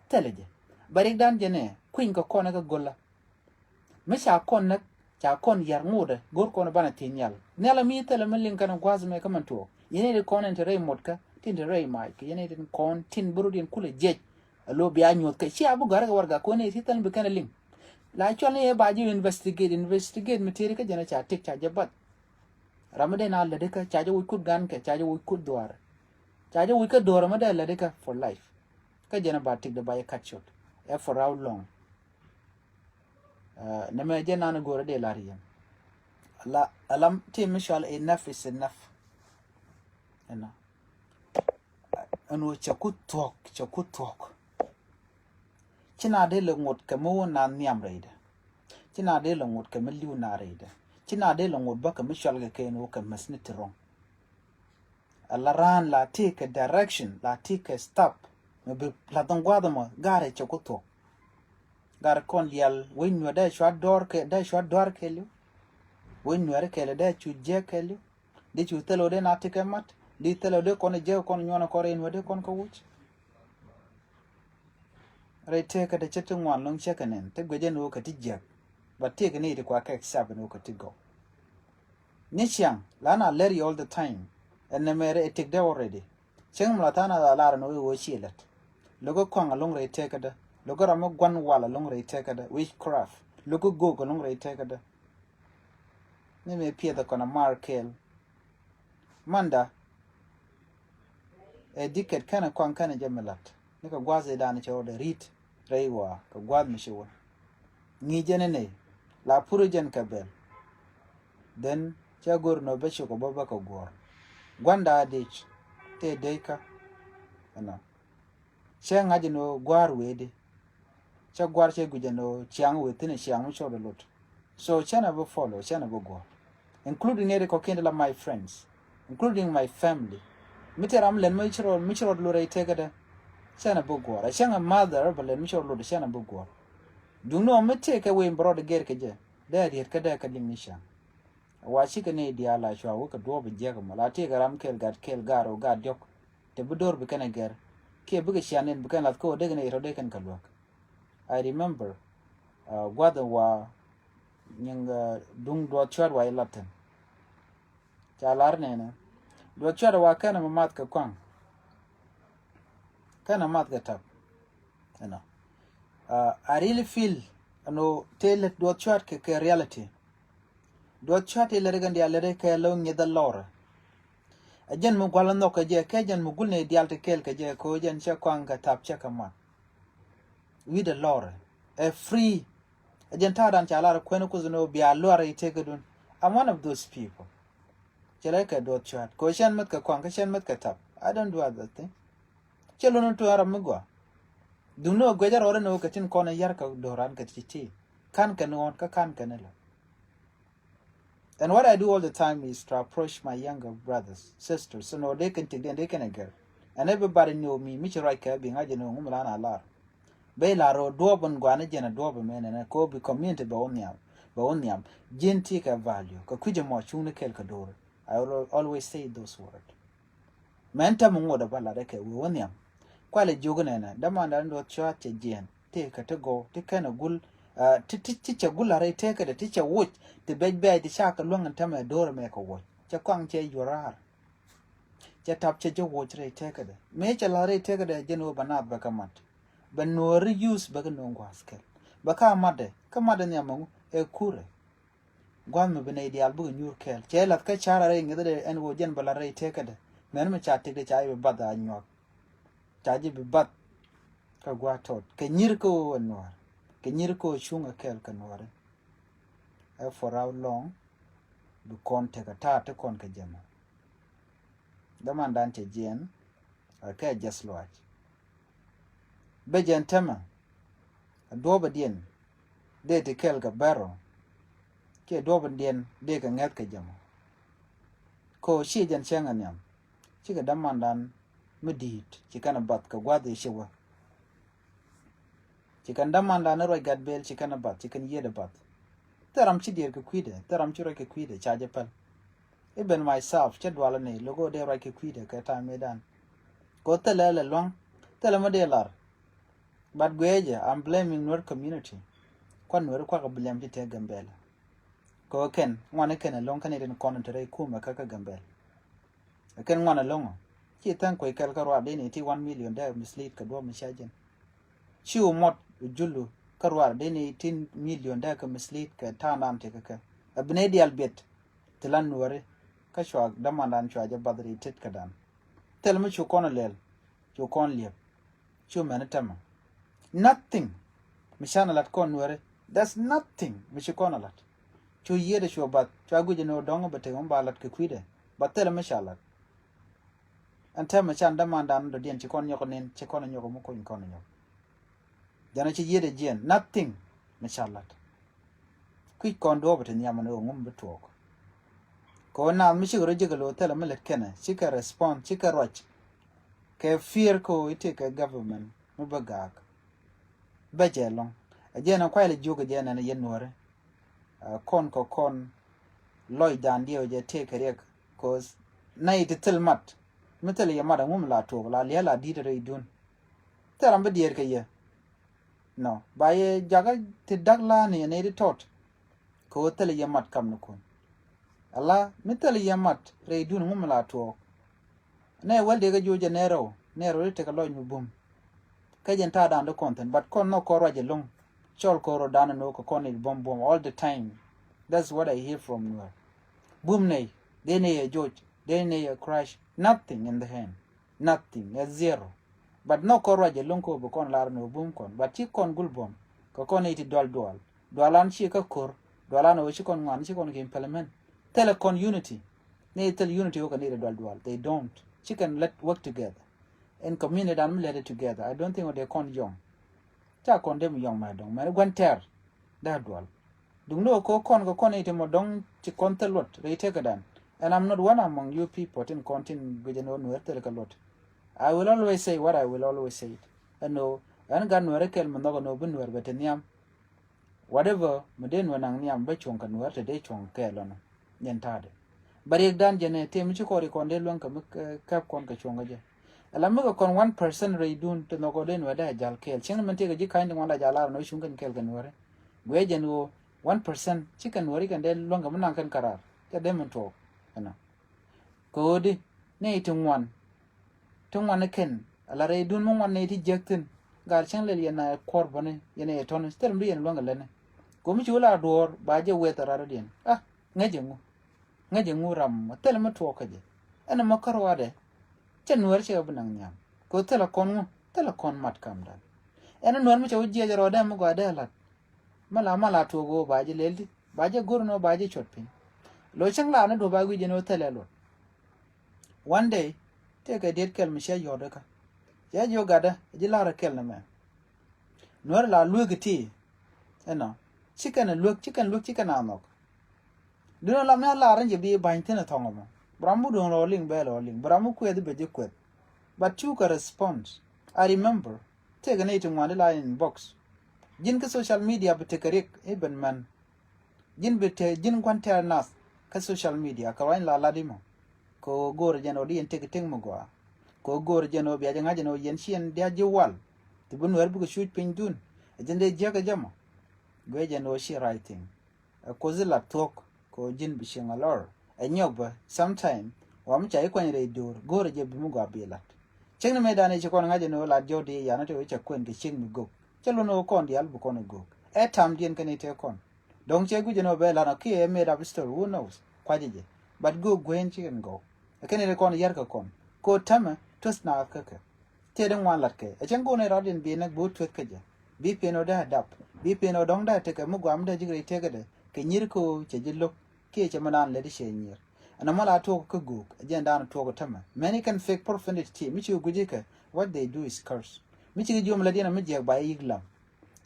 Thilɛ jɛ. Bɛ rikdan jɛ nɛ kui̱ny kɛ kɔn ɛ kɛ go̱lä. Mi ca kɔn näk ca kɔn yar ŋotdɛ go̱r kɔn banɛ thiec nhial. Nhial ami thilɛ mi liŋ kɛn gua̱a̱th mɛ kä man tuɔɔk. Yɛn i̱ ti kɔn in ti rɛy motkä tin ti rɛy mac kɛ yɛn i̱ ti kɔn tin bärut in kulɛ jiɛc. A lo̱ bia nyuɔ̱th kɛ cia bi gɔ̱a̱r kɛ warɛga kɔn i̱ ti thil bi kɛn liŋ. La cual ni yɛ ba ji̱ investigate investigate mi tëëri kä jɛn ca tik ca jɛ bath. Ram mi dee na lätdi kä ca jɛ wi̱c kut gan kɛ ca jɛ wi̱c kut dhuaar. Ca jɛ wi̱c kä dhuaar mi dee lätdi kä for life. Kä jɛn ba tik dee ba jɛ cut short. Ɛ for how long? Nɛmɛ jɛ nan go̱o̱rä dee lar yɛn. Ala alam ti mi cual enough is enough. Ɛnɔ. Ɛn wä cɛ ku thuɔ̱k cɛ ku thuɔ̱k. Ci na dee lɛ ŋot kɛ mi wä na nhiam rɛydɛ. Ci na dee lɛ ŋot kɛ mi li̱w na rɛydɛ. Ci na dee lɛ ŋot bä kɛ mi cual kɛ kɛ ɛn wä kɛ mäth ni ti rɔ̱ŋ. Ala raan la ti kɛ direction la ti kɛ stop. Mi bi lath in gua̱a̱th ɛmɔ ga̱rɛ cɛ ku thuɔ̱k. Ga̱rɛ kɔn lial wec nuɛ dee cua dɔɔr kɛ dee cua dɔɔr kɛɛliw. Wec nuɛ ri kɛɛliw dee cu jiɛk kɛɛliw. Dee cu thil wä dee na ti kɛ mat dee thil wä dee kɔn jiɛk kɔn nyuɔn kɔn rɛy nuɛ dee kɔn kɛ wuc. Rɛy tëëkä ti cä ti ŋuan lo̱ŋ cä kɛ nɛn ti guic ɛn ɣöö kɛ ti jiäk. But tëëkä ni ti kua kɛ accept ɛn ɣöö kɛ ti gɔw. Ni ciaŋ la na lɛr yɛ all the time. Ɛn nɛmɛ rɛ ɛ tëkdɛ already. Cäŋ mi la tha̱a̱n a la lar ɛn ɣöö i̱ ɣöö ciɛ lät. Lo̱k kä kɔaŋ ɛlɔ̱ŋ rɛy tëëkädä. Lo̱k kä ram mi gua̱n wal ɛlɔ̱ŋ rɛy tëëkädä witchcraft. Lo̱k kä göök ɛlɔ̱ŋ rɛy tëëkädä. Ni mëë piɛth ɛ kɔn a mar kɛɛl. Manda ɛ dikɛt kɛnɛ kɔaŋ kɛnɛ jɛ mi la̱t ni kɛ gua̱a̱th ëëdan cɛ rɔɔdɛ ri̱t rɛy ɣɔaa kɛ gua̱a̱th mi ci wä. Ŋi̱i̱c jɛn inɛ la puri jɛn kɛ bɛl. Then cɛ go̱r nɔ bä cukɛ bä bä kɛ guɔ̱ɔ̱r. Gua̱nda a dec tëë dec kä ɛnɔ. Cɛ ŋa̱c ɛn ɣöö gua̱a̱r weedi. Cä gua̱r cɛ guic ɛn ɣöö ciaŋ wëë thi̱n ɛ ciaŋ mi cɔɔdɛ lot. So cɛn a bi follow cɛn a bi guɔ̱r. Including nɛy ti kɔ̱kiɛn ti la my friends. Including my family. Mi tëë ram lɛn mi ci rɔɔd mi ci rɔɔd lot rɛy tëkädä. Cɛn a bi guɔ̱r a cäŋ a mother bɛ lɛn mi ci rɔɔd lot cɛn a bi guɔ̱r. Duŋni ɣɔm mi tëë kɛ wëë mi bi rɔɔd gɛr kɛ jɛ dee a riet kä dee kɛ liŋ ni ciaŋ. Wa cikɛ nɛy diaal la cua wä kɛ duɔ̱ɔ̱p jiäk ɛmɔ la tëë kɛ ram kɛl gat kɛl gar ɣöö gat diɔ̱k. Te bi do̱r bi kɛn ɛ gɛr kiɛ bikɛ cian in bi kɛn lath kä ɣöö dee kɛn ɛ yet ɔ dee kɛn kɛ luäk. I remember gua̱th in wa nyiŋ duŋ duɔth cuat wa ilat thin. Ca lar nɛnɛ duɔth cuat wa kɛn ɛmɛ math kɛ kuaŋ. Kɛn ɛ math kɛ tap. Ɛnɔ. I really feel ɛn ɣöö tëë lät duɔth cuat kɛ kɛ reality. Duɔth cuat ilɛri kɛn diaal lɛri kɛ lo̱w ŋi̱eth alɔrɛ. Ɛ jɛn mi gua̱l nhɔk kɛ jɛ kɛ jɛn mi gul ni diaal ti kɛɛl kɛ jɛ kɛ ɣöö jɛn cɛ kɔaŋ kɛ thap cɛ kɛ math. Wi̱i̱dɛ lɔrɛ ɛ free. Ɛ jɛn ta̱a̱dan ca lar kuɛn kuth ni ɣöö bia luar i̱ tekädun. I'm one of those people. Cɛ lɛ kɛ duɔth cuat kɛ ɣöö cɛn meth kɛ kɔaŋ kä cɛn meth kɛ thap. I don't do other thing. Cɛ lun in tuɔ̱ɔ̱n ram mi gɔaa. Duŋni ɣöö guɛcä rɔɔdɛ ni ɣöö kɛ tin kɔn in yar kɛ do̱ran kɛ ti ti. Ka̱n kɛn ɣɔ̱n kä ka̱n kɛn ilɛ. And what I do all the time is to approach my younger brothers, sisters, so no dee kɛn tik dee kɛn a gɛr. And everybody know me mi ci ruac kɛ bi ŋa̱c ni ɣöö ŋum lan a lar. Bɛ lar ɣöö duɔ̱ɔ̱p in gua̱a̱ni jɛn a duɔ̱ɔ̱p in mɛn ɛn ɛ kɛ ɣöö bi community bɛ wä nhiam bɛ wä nhiam. Ji̱n ti kɛ value kɛ kui̱c ɛmɔ cuŋni kɛl kɛ do̱r. I always say those words. Mɛn täämɛ ŋot ɛ bä lat ɛ kɛ wee wä nhiam. Kualɛ jiök nɛnɛ dämandan duɔth cua̱a̱t cɛ jiɛɛn ti kɛ ti gɔw ti kɛn ɛ gul Ti ti ti cɛ gula rɛy tekädɛ ti cɛ woc ti bɛc bɛc ti ca kɛ luäŋ in tämɛ do̱r mɛ kɛ woc cɛ kɔaŋ cɛ yuɔr raar. Cɛ tap cɛ jɛ woc rɛy tekädɛ mëë cɛ la̱th rɛy tekädɛ jɛn ɣöö bɛ naath bɛ kɛ mat. Bɛ nuɔɔri yuth bɛ kɛ nuɔɔŋ gua̱a̱th kɛl bɛ ka matdɛ kä matdɛ nhiam ɛŋu ɛ kurɛ. Gua̱a̱th mi bi nɛy diaal bikɛ nyuur kɛɛl cɛ lath kä ca̱r a rɛy ŋi̱thädɛ ɛn ɣöö jɛn bɛ la̱th rɛy tekädɛ. Mɛn mi ca tëkdɛ ca jɛ bi bath a nyuak. Ca jɛ bi bath kä gua̱a̱th tɔt kɛ nyir kä ɣöö ɛ nuɔɔr kɛ nyir kä ɣöö cuŋ ɛ kɛɛl kɛ nuɔɔri. Ɛ for how long bi kɔn tekɛ ta̱a̱ ti kɔn kɛ jɛmɛ. Dämandan cɛ jiɛn a kɛ jɛth luaac. Bɛ jɛn tämɛ a duɔ̱ɔ̱pädiɛn dee ti kɛl kɛ bɛr ɔ. Kiɛ duɔ̱ɔ̱pädiɛn dee kɛ ŋäth kɛ jɛmɛ. Kɛ ɣöö ciɛ jɛn cäŋ ɛ nhiam cikɛ dämandan mi di̱i̱t ci kɛn ɛ bath kɛ gua̱th i̱ ci wä. Ci kɛn dämandan ni ruac gat bel ci kɛn ɛ bath ci kɛn yiëëdɛ bath. Thil ram ci diɛɛr kɛ kui̱dɛ thil ram ci ruac kɛ kui̱dɛ ca jɛ päl. Even myself cä dualä ni lo̱k ɣöö dee ruac kɛ kui̱dɛ kɛ ta̱a̱ mëëdan. Kɛ ɣöö thilɛ lɛ lua̱ŋ thilɛ mi dee lar. But guiɛ jɛ I'm blaming Nuer community. Kuan Nuer kuak a bi liɛm ci tëë Gambɛla. Kɛ ɣöö kɛn ŋuani kɛn ɛlɔ̱ŋ kɛn itin kɔn in te rɛy kumɛ kä kä Gambɛla. Ɛ kɛn ŋuan ɛlɔ̱ŋ ɔ ci tha̱a̱ŋ kuec kɛl kä ruaar dee ni ti one million dee mislead kɛ duɔ̱ɔ̱p mi ca jɛn. Ci wä mɔt wä julu kä ruaar dee ni ti million dee kɛ mislead kɛ ta̱a̱ŋdan ti kɛ kɛ. Ɛ bi nɛy diaal biɛt ti la Nuääri kä cua dämandan cua jɛ bath ri tet kädan. Thil mi cu kɔn ɛ lɛl cu kɔn liɛp. Cu mɛn tämɛ nothing. Mi canɛ lat kɔn Nuääri there's nothing mi ci kɔn ɛ lat. Cu yiëëdɛ cu bath cua guic ni wä dɔ̱ŋ bɛ tek mi ba lat kɛ kui̱dɛ. Ba thilɛ mi ca lat. Ɛn tämɛ can dämandan dɔ̱diɛn ci kɔn nyɔk nin ci kɔn nyɔk mi kuny kɔn nyɔk. Jɛn ci yiëëdɛ jiɛn nothing mi ca lat. Kui̱c kɔn duɔ̱ɔ̱p ti nhiam ni ɣöö ŋum bi tuɔɔk. Kɛ ɣöö naath mi cikɛ rɔ ji̱ kɛ lo̱o̱ thilɛ mi lät kɛnɛ cikɛ respond cikɛ ruac. Kɛ fear kɛ ɣöö i̱ tëëkɛ government mi bä gaak. Bä jɛ lɔ̱ŋ ɛ jɛn ɛ kuay lɛ jiök ɛ jɛn ɛn ɛ yɛn Nuääri. Kɔn kɛ kɔn lɔcdan diɛw jɛ tëëkɛ riɛk. Cause nɛy ti thil mat mi thil yɛ mat ɛ ŋum la tuɔɔk la lia̱a̱ la di̱i̱t rɛydun. Thil ram bi diɛɛr kɛ yɛ. Nɔ ba yɛ jakä ti da̱k la̱a̱ni ɛ nɛy ti tɔt. Kɛ ɣöö thilɛ yɛ mat kamnikun. Ala mi thilɛ yɛ mat rɛydun ŋum la tuɔɔk. Nɛ wäl dee kä jo̱o̱cɛ nɛɛrɛw nɛɛrɛw ti tekɛ lɔc mi bum. Kä jɛn ta̱a̱dan di kɔn thi̱n but kɔn nhɔk kɔn ruac ɛlɔ̱ŋ. Cɔl kɔn rɔ̱dan ɛn ɣöö kɛ kɔn i̱ buɔ̱m buɔ̱m all the time. That's what I hear from Nuer. Bum nɛy dee nɛy ɛ joc dee nɛy ɛ crush nothing in the hand. Nothing ɛ zero. But nhɔk kɔn ruac ɛlɔ̱ŋ kɛ ɣöö bi kɔn lar ɛn ɣöö bum kɔn but ci kɔn gul buɔ̱m. Kɛ kɔn i̱ ti dual dual dualan ci kä ko̱r. Dualan ɣöö ci kɔn ŋuan ci kɔn kɛ implement. Thilɛ kɔn unity. Ni thil unity ɣöö kɛ ni ti dual dual they don't ci kɛn let work together. In community dan mi lɛt it together I don't think ɣöö dee kɔn yɔŋ. Ca kɔn dem yɔŋ mɛ dɔŋ mɛn gua̱n tɛr. Dee dual. Duŋ ni ɣöö kɔn kɛ kɔn i̱ ti mɔ dɔŋ ci kɔn thil luɔt rɛy tekädan. And I'm not one among you people tin kɔn tin guic ɛn ɣöö Nuer thil kɛ luɔt. I will always say what I will always say. Ɛn ɣöö ɛn gat Nuer ikɛl mi nhɔk ɛn ɣöö bi Nuer bɛ ti nhiam. Whatever mi dee Nuer naŋ nhiam bä cuɔ̱ŋ kɛ Nuer te dee cuɔ̱ŋ kɛ lɔnɔ. Nyɛn ta̱a̱dɛ bä riɛkdan jɛnɛ tëë mi ci kɔn ri kɔn dee luäŋ kɛ mi kɛp kɔn kɛ cuɔ̱ŋ kɛ jɛ. Ala mi kɛ kɔn one percent rɛydun te nhɔk kɔn dee Nuer dee a jal kɛɛl cieŋ ni min tëëkɛ ji̱ ka̱ny ti ŋuan la jal lar nɔ cuŋ kɛn kɛɛl kɛ Nueri. Guiɛ jɛn ɣöö one percent ci kɛn Nueri kɛn dee luäŋ kɛ mi naŋ kɛn kɛ raar kɛ dee min tuɔɔk. Ɛnɔ kɛ ɣöö di nɛy ti ŋuan. Ti ŋuan ni kɛn ala rɛy dun mi ŋuan nɛy ti jiäk thi̱n. Gat cäŋ lɛl yɛn a kuɔr bäni yɛn a yɛ tɔni thil mi di yɛn luäŋ kɛ lätni. Go̱o̱m mi ci wä la duɔ̱ɔ̱r ba jɛ weth a rat rɔ̱diɛn a ŋäcɛ ŋu. Ŋäcɛ ŋu ram mɔ thil mi tuɔɔk kä jɛ. Ɛn mɔ kä ruaadɛ. Cɛ Nuɛr cɛ bi naŋ nhiam kɛ thil a kɔn ŋu thil a kɔn mat kamdan. Ɛn Nuɛr mi cɛ wä jiɛc rɔɔdɛ mi gɔaa dee lat. Mala mala tuɔk ɣöö ba jɛ lɛl di ba jɛ go̱r nɔ ba jɛ cuɔt piny. Lo cäŋ la ni duɔ̱p ba wi̱c jɛ ni wä thilɛ luɔt. One day tëëkɛ diet kɛl mi cɛ yɔt ikä. Cɛ jiök gatdä ji̱ la̱rä kɛl ni mɛ. Nuäär la lueek iti. Ɛnɔ ci kɛn ɛ luek ci kɛn luek ci kɛn a nhɔk. Duundɛ lam ni a lar in jɛ bi ba̱ny thi̱n ɛ thɔŋ ɛmɔ. Bi ram mi duɔ̱ŋ rɔ liŋ bɛ rɔ liŋ bi ram mi kuɛth i̱ bɛ ji̱ kuɛth. But cu kɛ response. I remember tëëkɛ ni iti ŋuan di la in box. Ji̱n kä social media bi tekɛ riɛk i̱ ben mɛn. Ji̱n bi te ji̱n gua̱n tɛɛr nath kä social media kɛ ruany la lat imɔ. Kɛ ɣöö go̱o̱rɛ jɛn ɣöö di yɛn tëk i̱ tëk mi gɔaa. Kɛ ɣöö go̱o̱rɛ jɛn ɣöö bia jɛ ŋa̱c jɛn ɣöö yɛn ci yɛn dia̱ ji̱ wal. Ti bi Nuɛɛr bikɛ cuuc piny dun. Ɛ jɛn dee jiäk ɛ jɛ mɔ. Guic ɛn ɣöö ci right thing. Ɛ Kuoth i̱ lat thuɔ̱k kɛ ɣöö ji̱n bi cieŋ a lɔr. Ɛ nyɔk bä sometime wa mi ca i̱ kuany rɛy do̱r go̱o̱rɛ jɛ bi mi gɔaa bi lat. Cieŋni mëë dan i̱ ci kɔn ŋa̱c ɛn ɣöö lat jɔw di yan ɣöö te ɣöö ca kuɛn kɛ cieŋ mi go̱k. Cä lun ɣöö kɔn diaal bi kɔn ɛ go̱k. Ɛ tam diɛn kɛn i̱ tëë kɔn. Dɔ̱ŋ cɛ guic ɛn ɣöö bɛ lat ɔ kiɛ ɛ made up story, who knows? Kuacä jɛ. But go̱o̱k guic ɛn ci kɛn gɔw. Ɛ kɛn i̱ kɔn yär kɛ kɔn kɛ ɣöö tämɛ tuɔth naath kä kɛ. Tëë di ŋuan latkɛ ɛ cäŋ go̱o̱n ɛ rat in bi näk bi wä tueth kä jɛ. Bi piɛn ɔ dee a dap, bi piɛn ɔ dɔ̱ŋ dee a tekɛ mi guam dee ji̱ kɛ rɛy tekädɛ kɛ nyir kä ɣöö cɛ ji̱ lo̱k kiɛ cɛ mi naan lät i̱ cɛ nyier. Ɛn ɛmɔ la tuɔɔk kä go̱o̱k ɛ jɛn daan tuɔɔk ɛ tämɛ. Many can fake prophet ti mi ci guic ikɛ what they do is curse. Mi ci kɛ jiom lät yɛn ɛ mi jiɛk ba yik lam.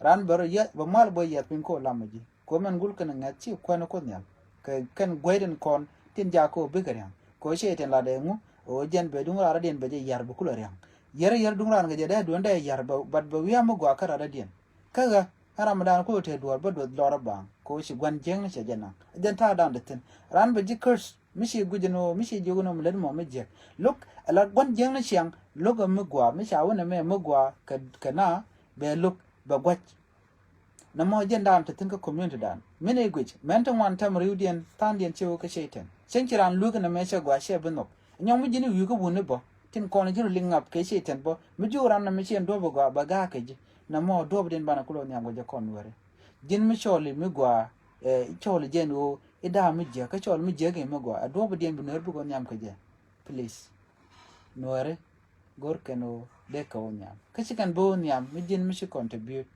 Raan bɛ rɔ yɛ bɛ mual bä yɛth piny kɛ ɣöö lamɛ ji̱. Kɛ ɣöö mɛn gul kɛn ŋäth ci kuɛn Kuoth Nhial kɛ kɛn guɛy tin kɔn tin jak kɛ ɣöö bikɛ ria̱ŋ. Kɛ ɣöö cɛ tin latdɛ ŋu ɣöö jɛn bɛ duŋ raar rɔ̱diɛn bɛ jɛ ya̱r bɛ kulɛ ria̱ŋ. Yär yär duŋ raan kɛ jɛ dee duɔ̱n dee ya̱r bɛ, but bɛ wi̱i̱ a mi gɔaa kä raar rɔ̱diɛn. Kä ɣä ɛn ram mi daan kulɛ te duɔ̱ɔ̱r bä duɔth lɔr a baaŋ kɛ ɣöö ci gua̱n jiäkni cɛ jɛ naŋ. Jɛn ta̱a̱ daan dee thi̱n raan bɛ ji̱ curse. Mi ci guic ɛn ɣöö mi ci jiök ɛn ɣöö mi lät mɔ mi jiäk. Lo̱k ɛ la gua̱n jiäkni ciaŋ lo̱k ɛ mi gɔaa mi ca wä nɛmɛ mi gɔaa kɛ, kɛ na bɛ lo̱k bɛ gua̱c. Nɛmɔ jɛn daan te thi̱n kä community daan. Min i̱ guic mɛn te ŋuan tɛm ri̱wdiɛn tha̱a̱ŋdiɛn ci wä kä Cɛytan. Cäŋ ci raan lueek nɛmɛ cɛ gɔaa cɛ bi nhɔk. Nyɔŋ mi ji̱n i̱ wi̱i̱ kä wuni bä tin kɔn ji̱ rɔ liŋ ŋap kɛ Cɛytan bä mi jiök ran nɛmɛ ci ɛn duɔ̱p i̱ gɔaa bɛ ga̱a̱ kɛ ji̱. Nɛmɔ duɔ̱p din banɛ kulɛ nhiam kɛ jɛ kɔn Nuääri. Ji̱n mi cɔɔli mi gɔaa, eh, cɔɔli jɛn ɣöö i̱ da̱a̱ mi jiäk kä cɔɔli mi jiäk i̱ mi gɔaa ɛ duɔ̱p i̱ diɛn bi Nuääri bikɛ nhiam kɛ jɛ. Please. Nuääri. Go̱r kɛn ɣöö dee kɛ ɣöö nhiam kä ci kɛn bi ɣöö nhiam mi ji̱n mi ci contribute.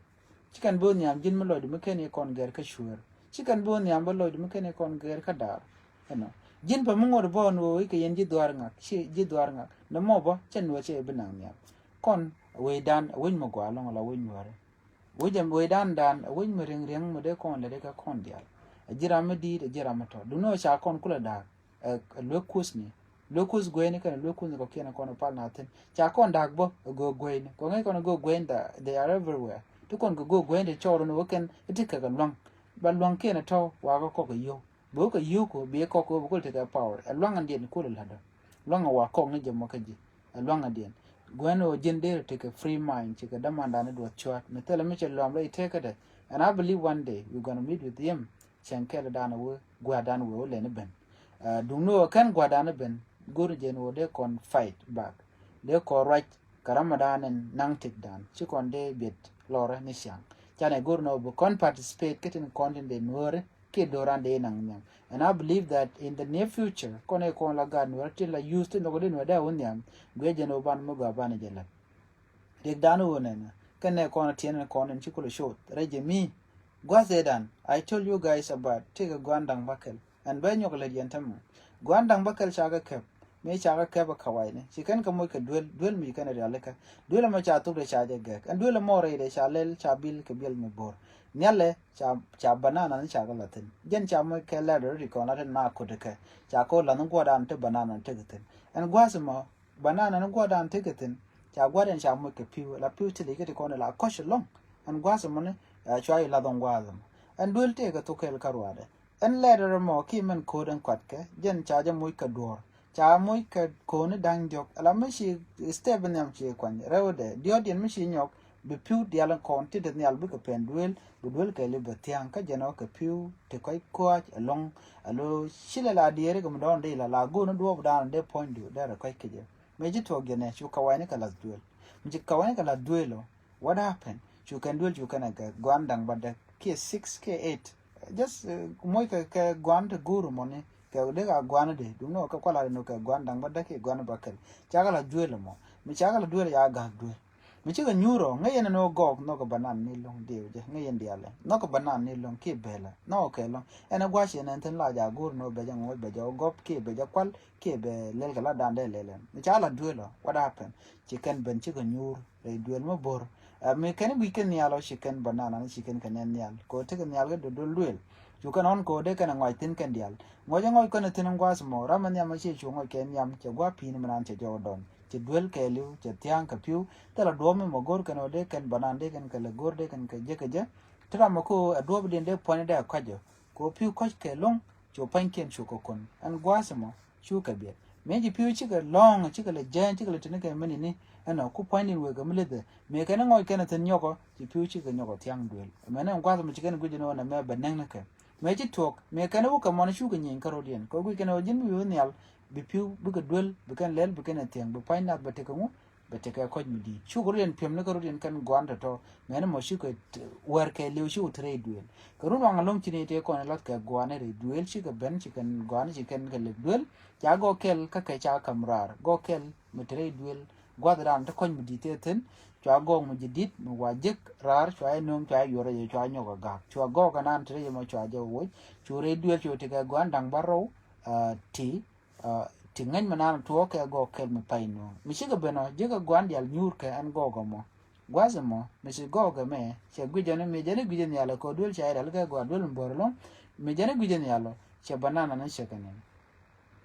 Ci kɛn bi ɣöö nhiam ji̱n mi lɔcdu mi ken i̱ kɔn gɛr kä cueer. Ci kɛn bi ɣöö nhiam bä lɔcdu mi ken i̱ kɔn gɛr kä da̱a̱r. Ɛnɔ ji̱n bä mi ŋot bä ɣän ɣöö i̱ kɛ yɛn ji̱ dhuaar ŋak ci ji̱ dhuaar ŋak. Nɛmɔ bä cɛ Nuäär cɛ i̱ bi naŋ nhiam. Kɔn wecdan a wec mi gɔaa lɔŋ la wec Nuääri. Wec ɛm wecdan dan a wec mi riɛŋ riɛŋ mi dee kɔn lɛ dee kɛ kɔn diaal. A ji̱ ram mi di̱i̱t a ji̱ ram mi tɔt duŋni ɣöö ca kɔn kulɛ da̱a̱k. Ɛ luek kuthni luek kuth gueyni kɛnɛ luek kuthni kɔkiɛn kɔn pal na thi̱n ca kɔn da̱k bä ɛ go̱o̱k gueyni kɔŋ ŋäc kɔn ɛ go̱o̱k gueyni da they are everywhere. Ti kɔn kɛ go̱o̱k gueyni ti cɔɔr ni wä kɛn iti kɛ kɛ luaŋ. Ba luaŋkiɛn ɛ tɔ̱ wakɛ kɔk ɛ yio̱w. Bä wä kɛ yio̱w kɔ bi kɔk kɔ bä kul tekɛ power ɛ luaŋ ɛn diɛn kul ɛ la̱tdä. Luaŋ ɛ wa kɔk ni jɛ mɔ kä ji̱ ɛ luaŋ ɛn diɛn. Gueyni wä ji̱n dee tekɛ free mind cikɛ dämandan ni duɔth cua̱t mi thilɛ mi cɛ luam rɛy tekädɛ. And I believe one day we gonna meet with him. Cɛn kɛl dan wee gua̱dan wee wä lɛn i̱ ben. Duŋni wä kɛn gua̱dan i̱ ben go̱r jɛn wä dee kɔn fight back. Dee kɔn ruac kɛ ramadan in naŋ tik dan ci kɔn dee biet lɔrɛ ni ciaŋ. Canɛ go̱r ni wä bi kɔn participate kä tin kɔn tin dee nuɔɔri kiɛ do̱ran dee naŋ nhiam. And I believe that in the near future kɔn i̱ kɔn la gaat nuɔɔri tin la use tin nhɔk dee nuɔɔri dee wä nhiam. Guiɛ jɛn wä ban mi gɔaa ban jɛ lɛp. Riɛkdan ɣöö nɛnɛ kɛnɛ kɔn tiɛn ɛn kɔn ɛn ci kulɛ coth rɛc jɛ mi. Gua̱th ëëdan I told you guys about tëëkɛ gua̱n da̱ŋ bäkɛl. Ɛn bɛ nyɔk lät yɛn tämɛ gua̱n da̱ŋ bäkɛl cakɛ kɛp. Mëë cakɛ kɛp ɛ kawayni ci kɛn kɛ moc kɛ duel duel mi kɛn ɛ rialikä. Duel ɛmɔ ca thukdɛ ca jɛ gɛk ɛn duel ɛmɔ rɛydɛ ca lɛl ca bil kɛ biɛl mi bo̱r. Nhialɛ ca ca banana ni cakɛ la̱thin jɛn ca moc kɛ lɛr dɔ̱ri kɔn la̱thin na ko̱dɛ kɛ. Ca ko̱ la̱th ni gua̱dan ti banana ni tekɛ thi̱n ɛn gua̱th ɛmɔ. Banana ni gua̱dan tekɛ thi̱n ca gua̱dan ca moc kɛ pi̱w la pi̱w ti li̱c kä ti kɔn la kɔc ɛlɔ̱ŋ. Ɛn gua̱a̱th ɛmɔni cua yi lath ɔŋ gua̱a̱th ɛmɔ. Ɛn duel tekɛ thok kɛl kä ruaadɛ. Ɛn lɛɛt ɛmɔ ki mɛn ko̱o̱t ɛn kuatkɛ jɛn ca jɛ moc kɛ duɔ̱ɔ̱r ca moc kɛ ko̱o̱ni da̱ŋ diɔ̱k ɛla mi ci step nhiam ci kuany rɛwdɛ diɔ̱ɔ̱diɛn mi ci nyɔk. Bi pi̱w diaal in kɔn ti dee nhial bikɛ pɛn duel bi duel kɛɛli bɛ thia̱a̱ŋ kä jɛn ɔ kɛ pi̱w ti kɔc kua̱c ɛlɔ̱ŋ. Alo cilɛ la diɛɛri kɛ mi dɔ̱ɔ̱n dee ila la go̱o̱ni duɔ̱ɔ̱p da̱a̱n dee puɔ̱nydu dee rɛ kɔc kecɛ. Mëë ci tuɔɔk jɛnɛ cu kawayni kɛ lath duel. Mi ci kawayni kɛ lath duel ɔ. What happened? Cu kɛn duel cu kɛn a gɛk gua̱a̱n da̱ŋ bädäk kiɛ six kiɛ eight. Just moc kɛ kɛ gua̱a̱n te go̱o̱r mɔni kɛ dee ka gua̱a̱n dee duŋni ɔ kɛ kualat ni kɛ gua̱a̱n da̱ŋ bädäk kiɛ gua̱a̱n bäkɛl. Cakɛ lath duel mɔ mi cakɛ lath duel ya ga̱a̱k duel. Mi cikɛ nyuur ɔ ŋäc yɛn ɛn ɣöö gɔɔk nhɔkɛ banan ni lo̱ŋ diɛw jɛ ŋäc yɛn diaalɛ nhɔkɛ banan ni lo̱ŋ kiɛ belɛ nhɔkɛ kɛ lo̱ŋ. Ɛn ɛ gua̱c yɛn ɛn thi̱n la jaak go̱o̱r ni ɣöö bɛ jɛ ŋɔc bɛ jɛ ɣöö gɔp kiɛ bɛ jɛ kual kiɛ bɛ lɛl kɛ la dan dee lɛl ɛn mi ca la duel ɔ. What happened? Ci kɛn ben cikɛ nyuur rɛy duel mi bo̱r. Ɛ mi kɛn guic kɛn nhial ɔ ci kɛn banana ni ci kɛn kɛ nɛn nhial kɛ ɣöö tekɛ nhial kɛ dodol duel. Cu kɛn ɣɔn kɛ ɣöö dee kɛn ɛ ŋɔc thi̱n kɛn diaal ŋɔc ɛ ŋɔc kɛn ɛ thi̱n in gua̱a̱th mɔ ram ɛ nhiam ɛ ci cu ŋɔc kɛ nhiam cɛ gua̱a̱ pi̱i̱n mi naan cɛ jɔw dɔn. Cɛ duel kɛɛliw cɛ thia̱a̱ŋ kɛ pi̱w. Thilɛ duɔ̱ɔ̱p mi mɔ go̱r kɛn ɣöö dee kɛn banan dee kɛn kɛ lɛ go̱r dee kɛn kɛ jek kɛ jɛ. Ti ram mɔ kä ɣöö ɛ duɔ̱ɔ̱p diɛn dee puɔ̱ny dee kɔc jɛ kɛ ɣöö pi̱w kɔc kɛ lo̱ŋ. Cu pua̱nykiɛn cu kɛ kun ɛn gua̱a̱th ɛmɔ cu kɛ biɛt. Mëë ci pi̱w cikɛ lɔ̱ŋ, cikɛ lɛ jääny, cikɛ lɛ teni kɛ mini ni. Ɛnɔ ku pua̱nydiɛn wëë kɛ mi lethɛ mëë kɛn ŋɔc kɛn thi̱n nyɔkɔ, ci pi̱w cikɛ nyɔkɔ thia̱ŋ duël. Mɛn ɛn gua̱th mɔ ci kɛn gui̱c ɛn ɣöö nɛmɛ bɛ näŋ ni kɛ. Mëë ci tuɔɔk mëë kɛn wä kɛ mɔn cukɛ nyieny kä rɔ̱diɛn kɛ gui̱c kɛn ɣöö ji̱n mi wi̱i̱ nhial bi pi̱w bikɛ duël, bi kɛn lɛl, bi kɛn ɛ thia̱ŋ, bi pua̱ny nath bɛ tekɛ ŋu, bɛ tekɛ kɔc mi di̱i̱t. Cukɛ rɔ̱diɛn piɛm ni kä rɔ̱diɛn kɛn gɔaan tɔ̱tɔ̱. Mɛn mɔ cikɛ wär kɛ liw, cikɛ te rɛy duël. Kɛ run waŋ ɛlɔ̱ŋ ci ni tëë kɔn ilɔth kɛ gɔaan rɛy duël, cikɛ ben, ci kɛn gɔaan, ci kɛn kɛ lɛp duël. Ca gɔɔk kɛl kä kɛ ca ka̱m raar, gɔɔk kɛl mi te rɛy duël. Gua̱th raan te kɔc mi di̱i̱t tëë thi̱n. Cua gɔɔk mi ji̱ di̱t mi wa jek raar, cua jɛ nööŋ, cua jɛ yuɔr rɛy, cua jɛ nyɔk a ga̱a̱k. Cua gɔɔk ɛnan te rɛy mɔ cua jɛ woc. Cu rɛy duël cu tekɛ gɔaan da̱ŋ bärɔw, ah, ti ah, ti ŋäc mi naan tuɔɔk kɛ gɔɔk kɛl mi pay nuɔ̱ɔ̱ŋ. Mi cikɛ ben ɔ, ji̱ kɛ gua̱a̱n diaal nyuur kɛ ɛn gɔɔk ɛmɔ. Gua̱th ɛmɔ mi ci gɔɔk ɛmɛ, cɛ guic ɛn, mi jɛn i̱ guic ɛn nhial ɛ kɛ duel ca i̱ rial kɛ gɔaa duel mi bɔr ɛlɔ̱ŋ. Mi jɛn i̱ guic ɛn nhial ɔ, cɛ banana ni cɛ kɛ nɛn.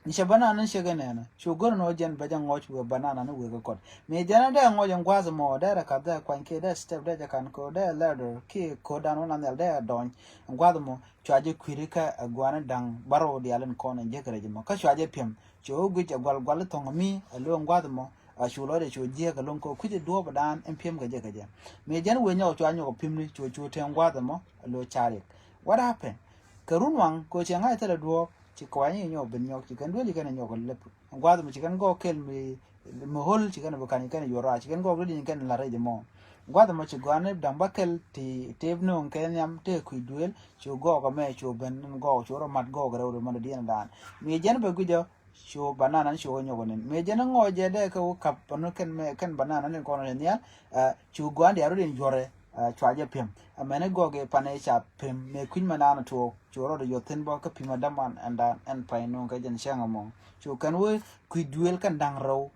Ni cɛ banana ni cɛ kɛ nɛn ɔ, cu go̱r ɛn ɣöö jɛn bɛ jɛ ŋɔc wëë banana ni wëë kɛ kɔt. Mi jɛn i̱ dee ŋɔc ɛn gua̱th ɛmɔ, dee rɛ kath, dee kuany kiɛ dee step, dee jɛ ka̱n kɛ ɣöö dee ladder kiɛ ko̱o̱dan wä na nhial dee dɔɔny. Ɛn gua̱th ɛmɔ cua jɛ kui̱ri kä ɛ gua̱a̱ni da̱ŋ bärɔw diaal in kɔn in jiäk rɛc ɛmɔ. Kä cua jɛ piɛm, cu wä guic ɛ gual gual i̱ thɔ̱ŋ mi ɛ lo̱o̱ŋ gua̱th ɛmɔ. A cu lɔcdɛ cu jiäk ɛ lo̱ŋ kɛ kui̱c ɛ duɔ̱ɔ̱p ɛ daan in piɛm kɛ jɛ kɛ jɛ. Mi jɛn wëë nyɔk cua nyɔk ɛ pi̱mni, cu cu tɛŋ gua̱th ɛmɔ ɛ lo̱o̱ ca riɛk. What happened? Kɛ run waŋ kɛ cɛ ŋa̱c thilɛ duɔ̱ɔ̱p, ci kɔany i̱ nyɔk ben nyɔk, ci kɛn duel ci kɛn ɛ nyɔk ɛ lɛp. Gua̱th ɛmɔ ci kɛn gɔɔk kɛl mi mi ɣöl ci kɛn bi ka̱ny kɛn yuɔr rac, ci kɛn gɔɔk rɛc in kɛn la̱t rɛc ɛmɔ. Gua̱th ɛmɔ ci gɔa̱a̱n ni da̱ŋ bäkɛl ti tëëp nööŋ kɛ nhiam tëë kui̱ duëël, cu gɔɔk ɛmɛ cu ben in gɔɔk, cu rɔ mat gɔɔk rɛw rɛw mɛn diɛn dan. Mi jɛn bɛ guic ɔ, cu banana ni cu kɛ nyɔk nin. Mi jɛn ŋɔɔc jɛ dee kɛ wä kap panu kɛn mɛ, kɛn banana ni kɔn ni nhial, ah, cu gɔa̱a̱n diaal rɔ din yuɔrɛ, ah, cua jɛ piɛm. Amɛn in gɔɔk i̱ panɛ ca piɛm, mi kui̱ny mɛ naan tuɔɔk, cu rɔ di yuɔth thin bɔ kä pi̱m a däman ɛn dan ɛn pay nööŋ kɛ jɛn cäŋ ɛmɔ. Cu kɛn wä kui̱ duëël kɛn da̱ŋ rɛw.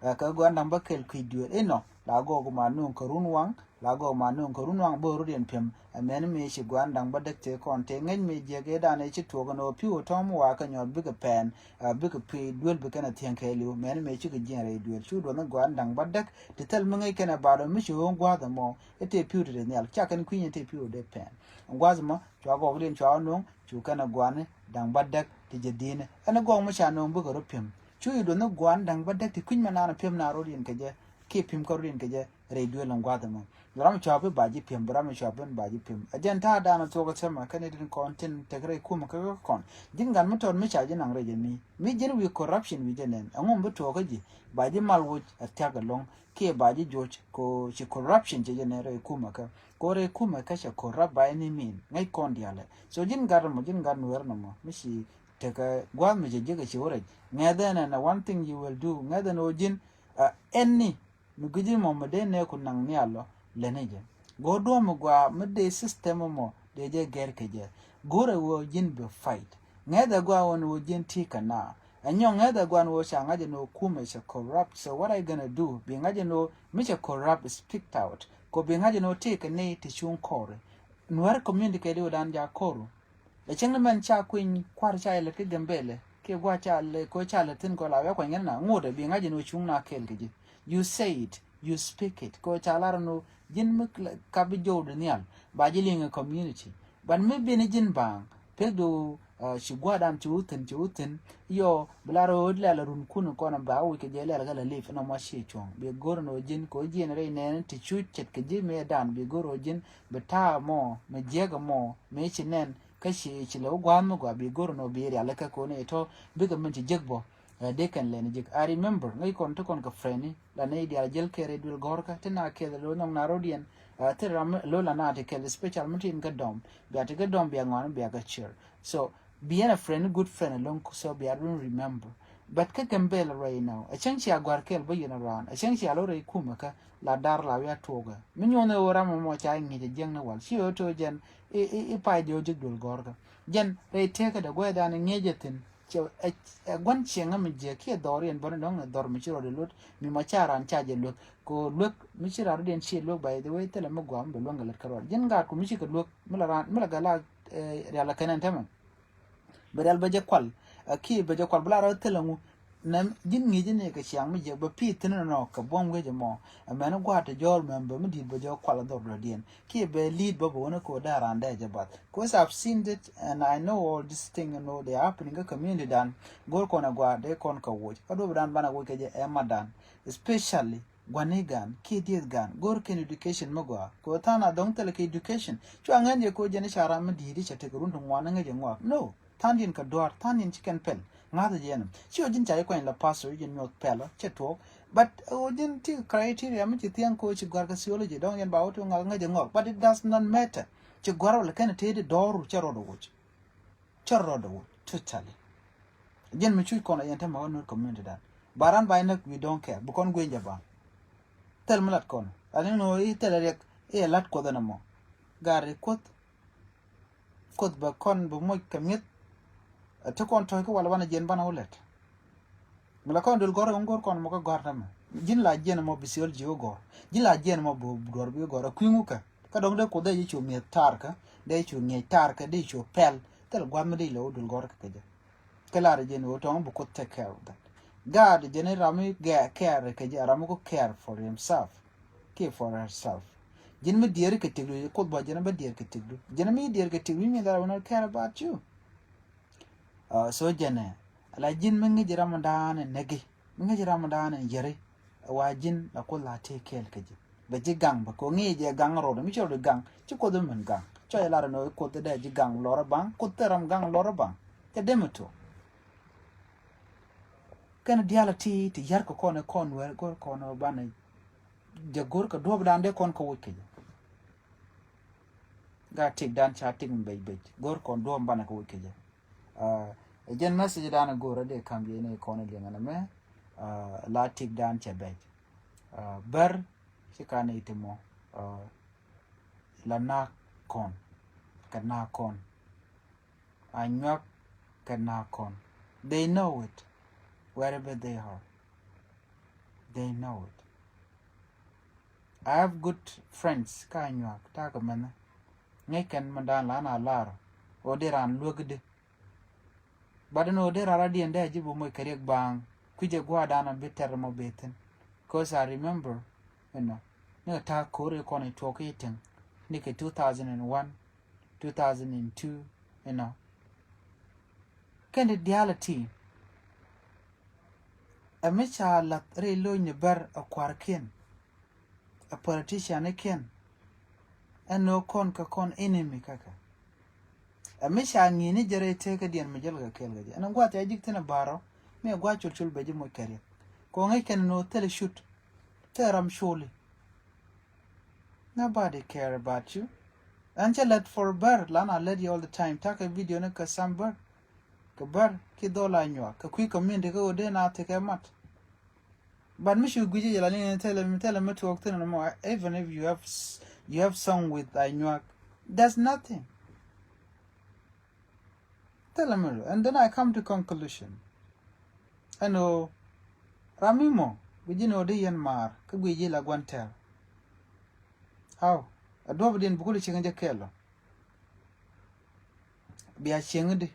Ɛ, kɛ gua̱a̱n da̱ŋ bäkɛl kui̱ duëël inɔ, la gɔɔk ma nööŋ kɛ run waŋ, la gɔɔk ma nööŋ kɛ run waŋ bä rɔ̱diɛn piɛm. Ɛ mɛn mi ci gua̱a̱n da̱ŋ bädäk tëë kɔn tëë ŋäc mi jiɛk ëëdan ëë ci tuɔɔk ɛn ɣöö pi̱w ɛ tɔ̱ɔ̱m wakä nyɔɔt bikɛ pɛn, ɛ, bikɛ pi̱ duël bi kɛn ɛ thiäŋ kɛ li̱w. Mɛn mi cikɛ jiɛn rɛy duël. Cu duɔth ni gua̱a̱n da̱ŋ bädäk ti thil mi ŋäc kɛn ɛ baat ɔ mi ci ɣöö gua̱a̱th ɛmɔ ɛ tëë pi̱w ti dee nhial. Ca kɛn kui̱ny ɛ tëë pi̱w ɛ dee pɛn. Gua̱a̱th ɛmɔ cua gɔɔkdiɛn cua nööŋ, cu kɛn ɛ gua̱a̱ni da̱ŋ bädäk ti jɛ di̱i̱ni. Ɛn ɛ gɔɔk mi ca nööŋ bikɛ rɔ piɛm. Cu i̱ duɔth ni gua̱a̱ni da̱ŋ bädäk ti kui̱ny mɛ naan ɛ piɛm naan rɔ̱diɛn kɛ jɛ, kiɛ pi̱m kä rɔ̱diɛn kɛ jɛ rɛy duël in gua̱a̱th ɛmɔ. Ram cua̱p i̱ ba ji̱ pi̱em, ram cua̱p in ba ji̱ pi̱em. Ɛ jɛn ta̱a̱ da̱a̱n thuɔ̱k ɛ thɛmɛ kɛn i̱ tin kɔn tin tek rɛy kumɛ kä kä kɔn. Ji̱n gat mi tɔt mi ca ji̱ naŋ rɛy jɛ mi. Mi ji̱n wi̱i̱ corruption wi̱i̱ jɛ nɛn. Ɛŋu mi bi tuɔɔk kä ji̱? Ba ji̱ mal woc ɛ thia̱k ɛlɔ̱ŋ. Kiɛ ba ji̱ joc ko ci corruption cɛ jɛ nɛn rɛy kumɛ kä. Ko rɛy kumɛ kä cɛ corrupt by any mean. Ŋäc kɔn diaal ɛ. So ji̱n gat mɔ, ji̱n gat nuɛr nɔmɔ. Mi ci tekɛ gua̱a̱th mi cɛ ji̱ kɛ ci wä rɛc. Ŋɛth ɛn ɛn ɛ one thing you will do. Ŋɛth ɛn ɣöö ji̱n, ah, any mi gui̱ci mɔ mi dee nɛɛku naŋ nhial ɔ lɛni jɛ. Go̱o̱r duɔ̱ɔ̱p mi gɔaa mi dee system mɔ dee jɛ gɛr kɛ jɛ. Go̱o̱r ɛ ɣöö ji̱n bi fight. Ŋɛth ɛ gɔaa ɣöö ni ɣöö ji̱n ti kɛ na. Ɛ nyɔk ŋɛth ɛ gɔaa ni ɣöö ca ŋa̱c ɛn ɣöö kumɛ cɛ corrupt. So what are you gonna do? Bi ŋa̱c ɛn ɣöö mi cɛ corrupt, speak out. Kɔ bi ŋa̱c ɛn ɣöö ti kɛ ni ti cuŋ kɔɔri. Nuɛr community kɛ di ɣöö dan ja kɔɔru. Ɛ cäŋ ni mɛn ca kuiny kua̱r ca ilɛ kä Gambɛlɛ kiɛ gua̱ ca lɛ ko ca lɛ thi̱n kɔ la wia kuany ŋäni na ŋot ɛ bi ŋa̱c in wä cuŋ na kɛɛl kɛ ji̱. You say it, you speak it. Ko ca lar ni ji̱n mi kap bi jɔwdɛ nhial ba ji̱ liŋ ɛ community. But mi bi ni ji̱n baaŋ pek du, ah, ci gua̱dan ci wä thi̱n, ci wä thi̱n. Yɔ bi lar ɣöö lɛl run kun kɔn ba wi̱c kɛ jɛ lɛl kɛ la lip nɔmɔ ci cuɔ̱ŋ. Bi go̱r ni wä ji̱n ko jiɛn rɛy nɛɛni ti cu ce̱tkɛ ji̱ mëëdan bi go̱r wä ji̱n bi ta̱a̱ mɔ mi jiɛk mɔ mi ci nɛn. Kä ci, ci lɛ wä gua̱a̱th mi gɔaa bi go̱r nɔ bi rial kä koni tɔ bikɛ min ci jek bɔ. Ɛ, dee kɛn lɛn jek. I remember ŋäc kɔn ti kɔn kɛ friend ni la nɛy diaal jel kɛɛr i̱ duel gɔ̱rkä ti na kɛɛl lo nhɔk na rɔ̱diɛn. Ɛ, ti ram lo la na ti kɛɛl special mi tin kä dɔm bia ti kä dɔm bia ŋɔn bia kä chair. So bi ɛn a friend, good friend along, so bia don't remember. But kä Gambɛl right now a cäŋ cia gua̱r kɛɛl bä yɛn a raan a cäŋ cia lo rɛy kumɛ kä la dar la wia tuɔɔkä mi nyuɔn ɛ wä ram mɔ ca ŋi̱c a jiäŋ ni wal ci ɣä to̱ jɛn. I̱, i̱, i̱ pay diɛ wä jek duel gɔ̱rkä. Jɛn rɛy tëkä dɛ guɛy dan ŋi̱ec a thi̱n. Cɛ, ɛ, ɛ gua̱n cieŋä mi jiɛ kiɛ dhɔr yɛn bäni dɔ̱ŋ ni dhɔr mi ci rɔɔdɛ luth mi ma ca raan ca jɛ luth. Ko luek mi ci raan rɔɔdɛ yɛn ci luek by the way thilɛ mi guam bɛ luäŋ kɛ lät kä rɔɔd. Jɛn gaat ku mi ci kɛ luek mi la raan mi la gala, ɛ, rial a kɛn ɛn tämɛ. Bɛ rial bɛ jɛ kual. Ɛ, kiɛ bɛ jɛ kual bi la rɔɔd thilɛ ŋu. Nɛ ji̱n ŋi̱i̱c ni kɛ ciaŋ mi jiɛk bɛ pi̱i̱ thi̱n nɔ kɛ buɔ̱m wec ɛmɔ. Ɛmɛn gua̱a̱t ti jɔɔl mɛm bɛ mi di̱i̱t bɛ jɔɔk kual dhɔr dɔ̱diɛn kiɛ bɛ li̱i̱t bä bɛ wä ni ko̱o̱t da̱a̱ raan dee jɛ bath. Cause I've seen it and I know all this thing, you know, they happen in the community dan. Go̱o̱r kɔn ɛ gua̱a̱t dee kɔn kɛ woc kä duɔ̱p dan banɛ woc kɛ jɛ ɛ mat dan, especially gua̱ni gan kiɛ dieth gan. Go̱o̱r kɛn education mi gɔaa kɛ ɣöö tha̱a̱ŋ a dhɔ̱ŋ thilɛ kɛ education. Cua ŋäc jɛ kɛ ɣöö jɛn i̱ ca ram mi di̱i̱t i̱ ca tek run ti ŋuan ni ŋäc jɛ ŋɔak. No. Tha̱a̱ŋ diɛn kɛ dua̱r, tha̱a̱ŋ diɛn ci kɛn pɛl. Ŋa̱th jɛ ɛn ci ɣöö ji̱n ca jɛ kuany la pastor i̱ jɛ nyuɔth pɛl cɛ tuɔɔk. But ɣöö ji̱n ti criteria mi ci thia̱ŋ kɛ ɣöö ci gɔ̱a̱r kɛ theology dɔ̱ŋ yɛn ba wä ti ŋa̱th ŋäc jɛ ŋɔak. But it does not matter. Ci gɔ̱a̱r wala kɛn tëë di dɔ̱ɔ̱r cɛ rɔɔd woc. Cä rɔɔdɛ wut totally. Jɛn mi cuc kɔn a yɛn te ma wä nuɔt community dan. Ba ran ba inäk, we don't care. Bi kɔn gui̱n jɛ ba. Thil mi lat kɔn ani nɔ i̱ thil riɛk i̱ lat kuɔth ɛn ɛmɔ. Gari kuoth. Kuoth bɛ kɔn bi moc kɛ mi̱eth. Ti kɔn tɔ̱ ki wal banɛ jiɛn banɛ wä lɛt. Mi la kɔn dul gɔ̱r kɛ ŋuŋ go̱r kɔn mɔ kä gɔ̱r tamɛ. Ji̱n la jiɛn mɔ bi theology wä gɔ̱r. Ji̱n la jiɛn mɔ bi duɔr bi wä gɔ̱r. A kui̱ ŋukä. Kä dɔ̱ŋ dee kuoth dee ji̱ cu mi̱eth taar kä. Dee cu ŋiɛc taar kä dee cu pɛl. Thil gua̱th mi dee lɛ wä dul gɔ̱r kɛ kɛ jɛ. Kɛ lar jiɛn wä tɔ̱ŋ bi kuoth take care of that. God jiɛn ram mi gɛ care kɛ jɛ, ram mi ku care for himself. Kiɛ for herself. Ji̱n mi diɛɛri kɛ tikdu, kuoth bɔ jiɛn bä diɛɛr kɛ tikdu. Jiɛn mi diɛɛr kɛ tikdu, mi that I will not care about you. Uh, so jɛnɛ la ji̱n mi ŋi̱ci ram dan in nɛki, mi ŋi̱ci ram dan in yɛri. Wa ji̱n la kuoth la tëë kɛɛl kä ji̱. Bɛ ji̱ gaŋ bɛ ko ŋi̱i̱c jɛ gaŋ rot mi cɛ rot gaŋ ci kuoth mi min gaŋ. Cɔ jɛ lar in ɣöö kuoth dee ji̱ gaŋ lɔr baŋ, kuoth thil ram gaŋ lɔr baŋ. Cɛ dee mi tuɔk. Kɛn diaal a ti ti yar kɛ kɔn kɔn wɛr kɔn kɔn banɛ jɛ go̱r kɛ duɔp dan dee kɔn kɛ woc kɛ jɛ. Gaa tik dan ca tik mi bec bec go̱r kɔn duɔp banɛ kɛ woc kɛ jɛ. Ɛ jɛn message dan go̱r a dee kam yɛ ni kɔn liŋ ɛn mɛ. La tik dan cɛ bec. Bär ci ka ni ti mɔ. La nak kɔn kɛ nak kɔn. Anyuak kɛ nak kɔn. They know it. Wherever they are, they know it. I have good friends kä Anyuak, takɛ mɛnhä. Ŋäc kɛn mɛ dan la na lar. Ɣöö dee ran luäk di. But ɛn ɣöö dee ran radiɛn dee a ji̱ bi moc kɛ riɛk baaŋ. Kui̱cɛ gua̱a̱r dan a bi tɛr mɔ bee thi̱n. Cause I remember, you know, ni kɛ ta̱a̱ ko̱r i̱ kɔn i̱ tuɔɔk i̱ ti̱ŋ. Ni kɛ two thousand and one, two thousand and two, you know. Kɛn di diaal a ti. Ɛ mi ca lath rɛy lo̱cni bär ɛ kua̱rkiɛn. Ɛ politician ikiɛn. Ɛn nɔ kɔn kɛ kɔn enemy käkɛ. Ɛ mi ca ŋi̱i̱ni jɛ rɛy tekädiɛn mi jäl kɛ kɛɛl kɛ jɛ. Ɛn gua̱th ca ji̱k thi̱n ɛ ba̱rɔ. Mi ɛ gua̱th col col bɛ ji̱ moc kɛ riɛk. Kɔŋ i̱ kɛn nɔ thil cut. Thil ram coli. Nobody care about you. Ɛn cɛ lät for bär, lan a lät you all the time. Takɛ video ni kɛ sam bär. Kɛ bär ki dhol Anyuak kɛ kui̱ community kä ɣöö dee na thikɛ mat. But mi cu gui̱ci jɛ la ni thilɛ mi thilɛ mi tuɔɔk thin mɔ, even if you have s- you have song with Anyuak, that's nothing. Thilɛ mi lu, and then I come to conclusion. Ɛn ɣöö ram mi mɔ gui̱ci ni ɣöö dee yɛn maar kä gui̱ci la gua̱n tɛr. How? A duɔ̱p din bukuli cieŋ jɛ kɛɛl ɔ. Bia cieŋ di.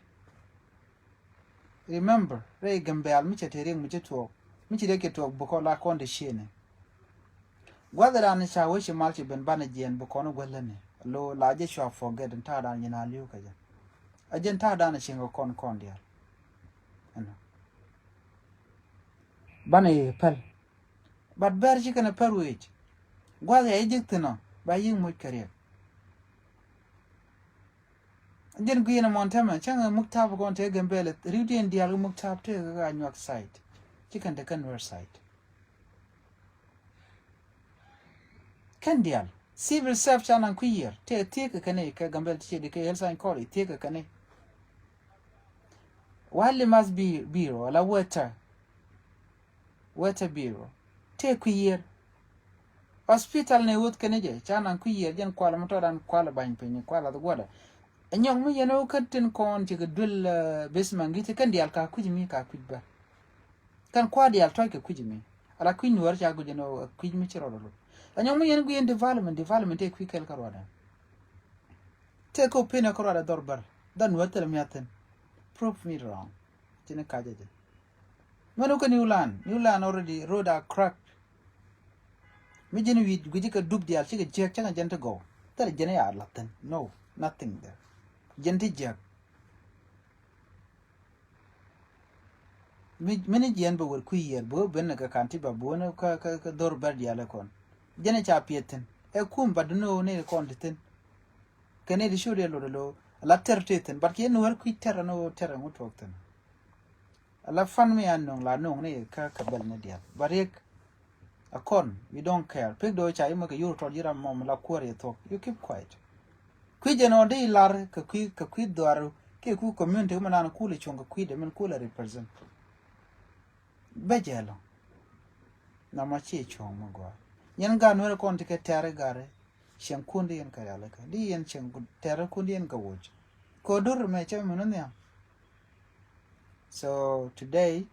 Remember rɛy Gambɛl mi cɛ te riɛk mi cɛ tuɔɔk mi ci riɛk cɛ tuɔɔk bukɔ la kɔn de cieni. Gua̱th dan ca wee ci mal ci ben banɛ jiɛn bukɔn guäl leni. Lo la jɛ cua forget in ta̱a̱ dan nyin a li̱w kɛ jɛ. A jɛn ta̱a̱ dan cieŋ kɛ kɔn kɔn diaal. Ɛnɔ. Banɛ yɛ päl. But bɛr ci kɛn a pär wec. Gua̱th ya i̱ ji̱k thi̱n ɔ ba yi̱k moc kɛ riɛk. Jɛn gui̱i̱n ɛmɔ tämɛ cäŋ ɛ muk tap kɔn te Gambɛl ri̱wdiɛn diaal kɛ muk tap te kɛ Anyuak side. Ci kɛn te kɛn Nuer side. Kɛn diaal civil serve ca naŋ kui̱ yiër te thiek kɛ kɛn kɛ Gambɛl ti cɛ di kɛ Hillside College thiek kɛ kɛn. Wali mas bi biro la weta. Wetɛ bi̱i̱r wä tëë kui̱ yiër. Hospital ni wuth kɛn jɛ ca naŋ kui̱ yiër jɛn kual mi tɔɔdan kual ba̱ny piny kual ath guɔdɛ. Anyɔk mi yɛn wä kä tin kɔn ci kɛ duel basement gi̱thi kɛn diaal ka kui̱c mi ka kui̱c bär. Kɛn kua̱r diaal tɔc kɛ kui̱c mi ala kui̱c nuɔr ca guic jɛn wä kui̱c mi ci rɔɔd alo. Anyɔk mi yɛn gui̱ yɛn development, development tëë kui̱ kɛl kä ruɔdɛ. Tëë kä opinion kä ruɔdɛ dhɔr bär dhan nuɔr thil mi a thin. Prove me wrong. Ci ni kacä jɛ. Mɛn wä kä New Land, New Land already road a crack. Mi ji̱n wi̱i̱ gui̱ci kɛ dup diaal cikɛ jiäk, cäŋɛ jɛn ti gɔw. Thilɛ jɛn i̱ a la̱thin. No, nothing there. Jɛn ti jiäk. Mi, mi ni jiɛn bɛ wër kui̱ yiɛr, bɛ wä ben ni kɛ Kantiba, bɛ wä ni kä, kä, kä dhor bɛr diaal ikɔn. Jɛn i̱ ca piɛth thi̱n. Ɛ kum, but ni ɣöö ni kɔn ti thi̱n. Kɛ ni ti ciöt yɛ lot alo, ala tɛr ti thi̱n, but kiɛ ni wär kui̱ tɛr ni ɣöö tɛr ɛŋu tuɔɔk thi̱n. Ala fan mi a no̱o̱ŋ la no̱o̱ŋ ni kä, kä bɛl ni diaal. But riek, a kɔn, you don't care. Pik do ca imɛ kɛ yur tɔt yiram mɔm la kuäär yɛ thuɔk. You keep quiet. Kui̱ jɛ nɔ di lar kɛ kui̱, kɛ kui̱ dhuaru, kɛ kui̱ community mi nan kul cuŋ kɛ kui̱ de min kul represent. Bɛ jɛ lɔ. Na ma ci cuŋ mi gɔaa. Yɛn gan wer kɔn ti kɛ tɛri gari. Cieŋ kun di yɛn kɛ rialikä. Di yɛn cieŋ tɛri kun di yɛn kɛ wuc. Kɛ dur mɛ cɛ mi ni nhiam. So today,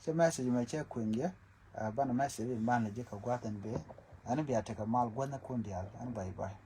cɛ message mɛ cɛ kueŋ jɛ. Uh, banɛ message in man lɛ jɛ kɛ gua̱th in bee. Ani bia tekɛ mal gua̱th ni kun dial. Ani bye bye.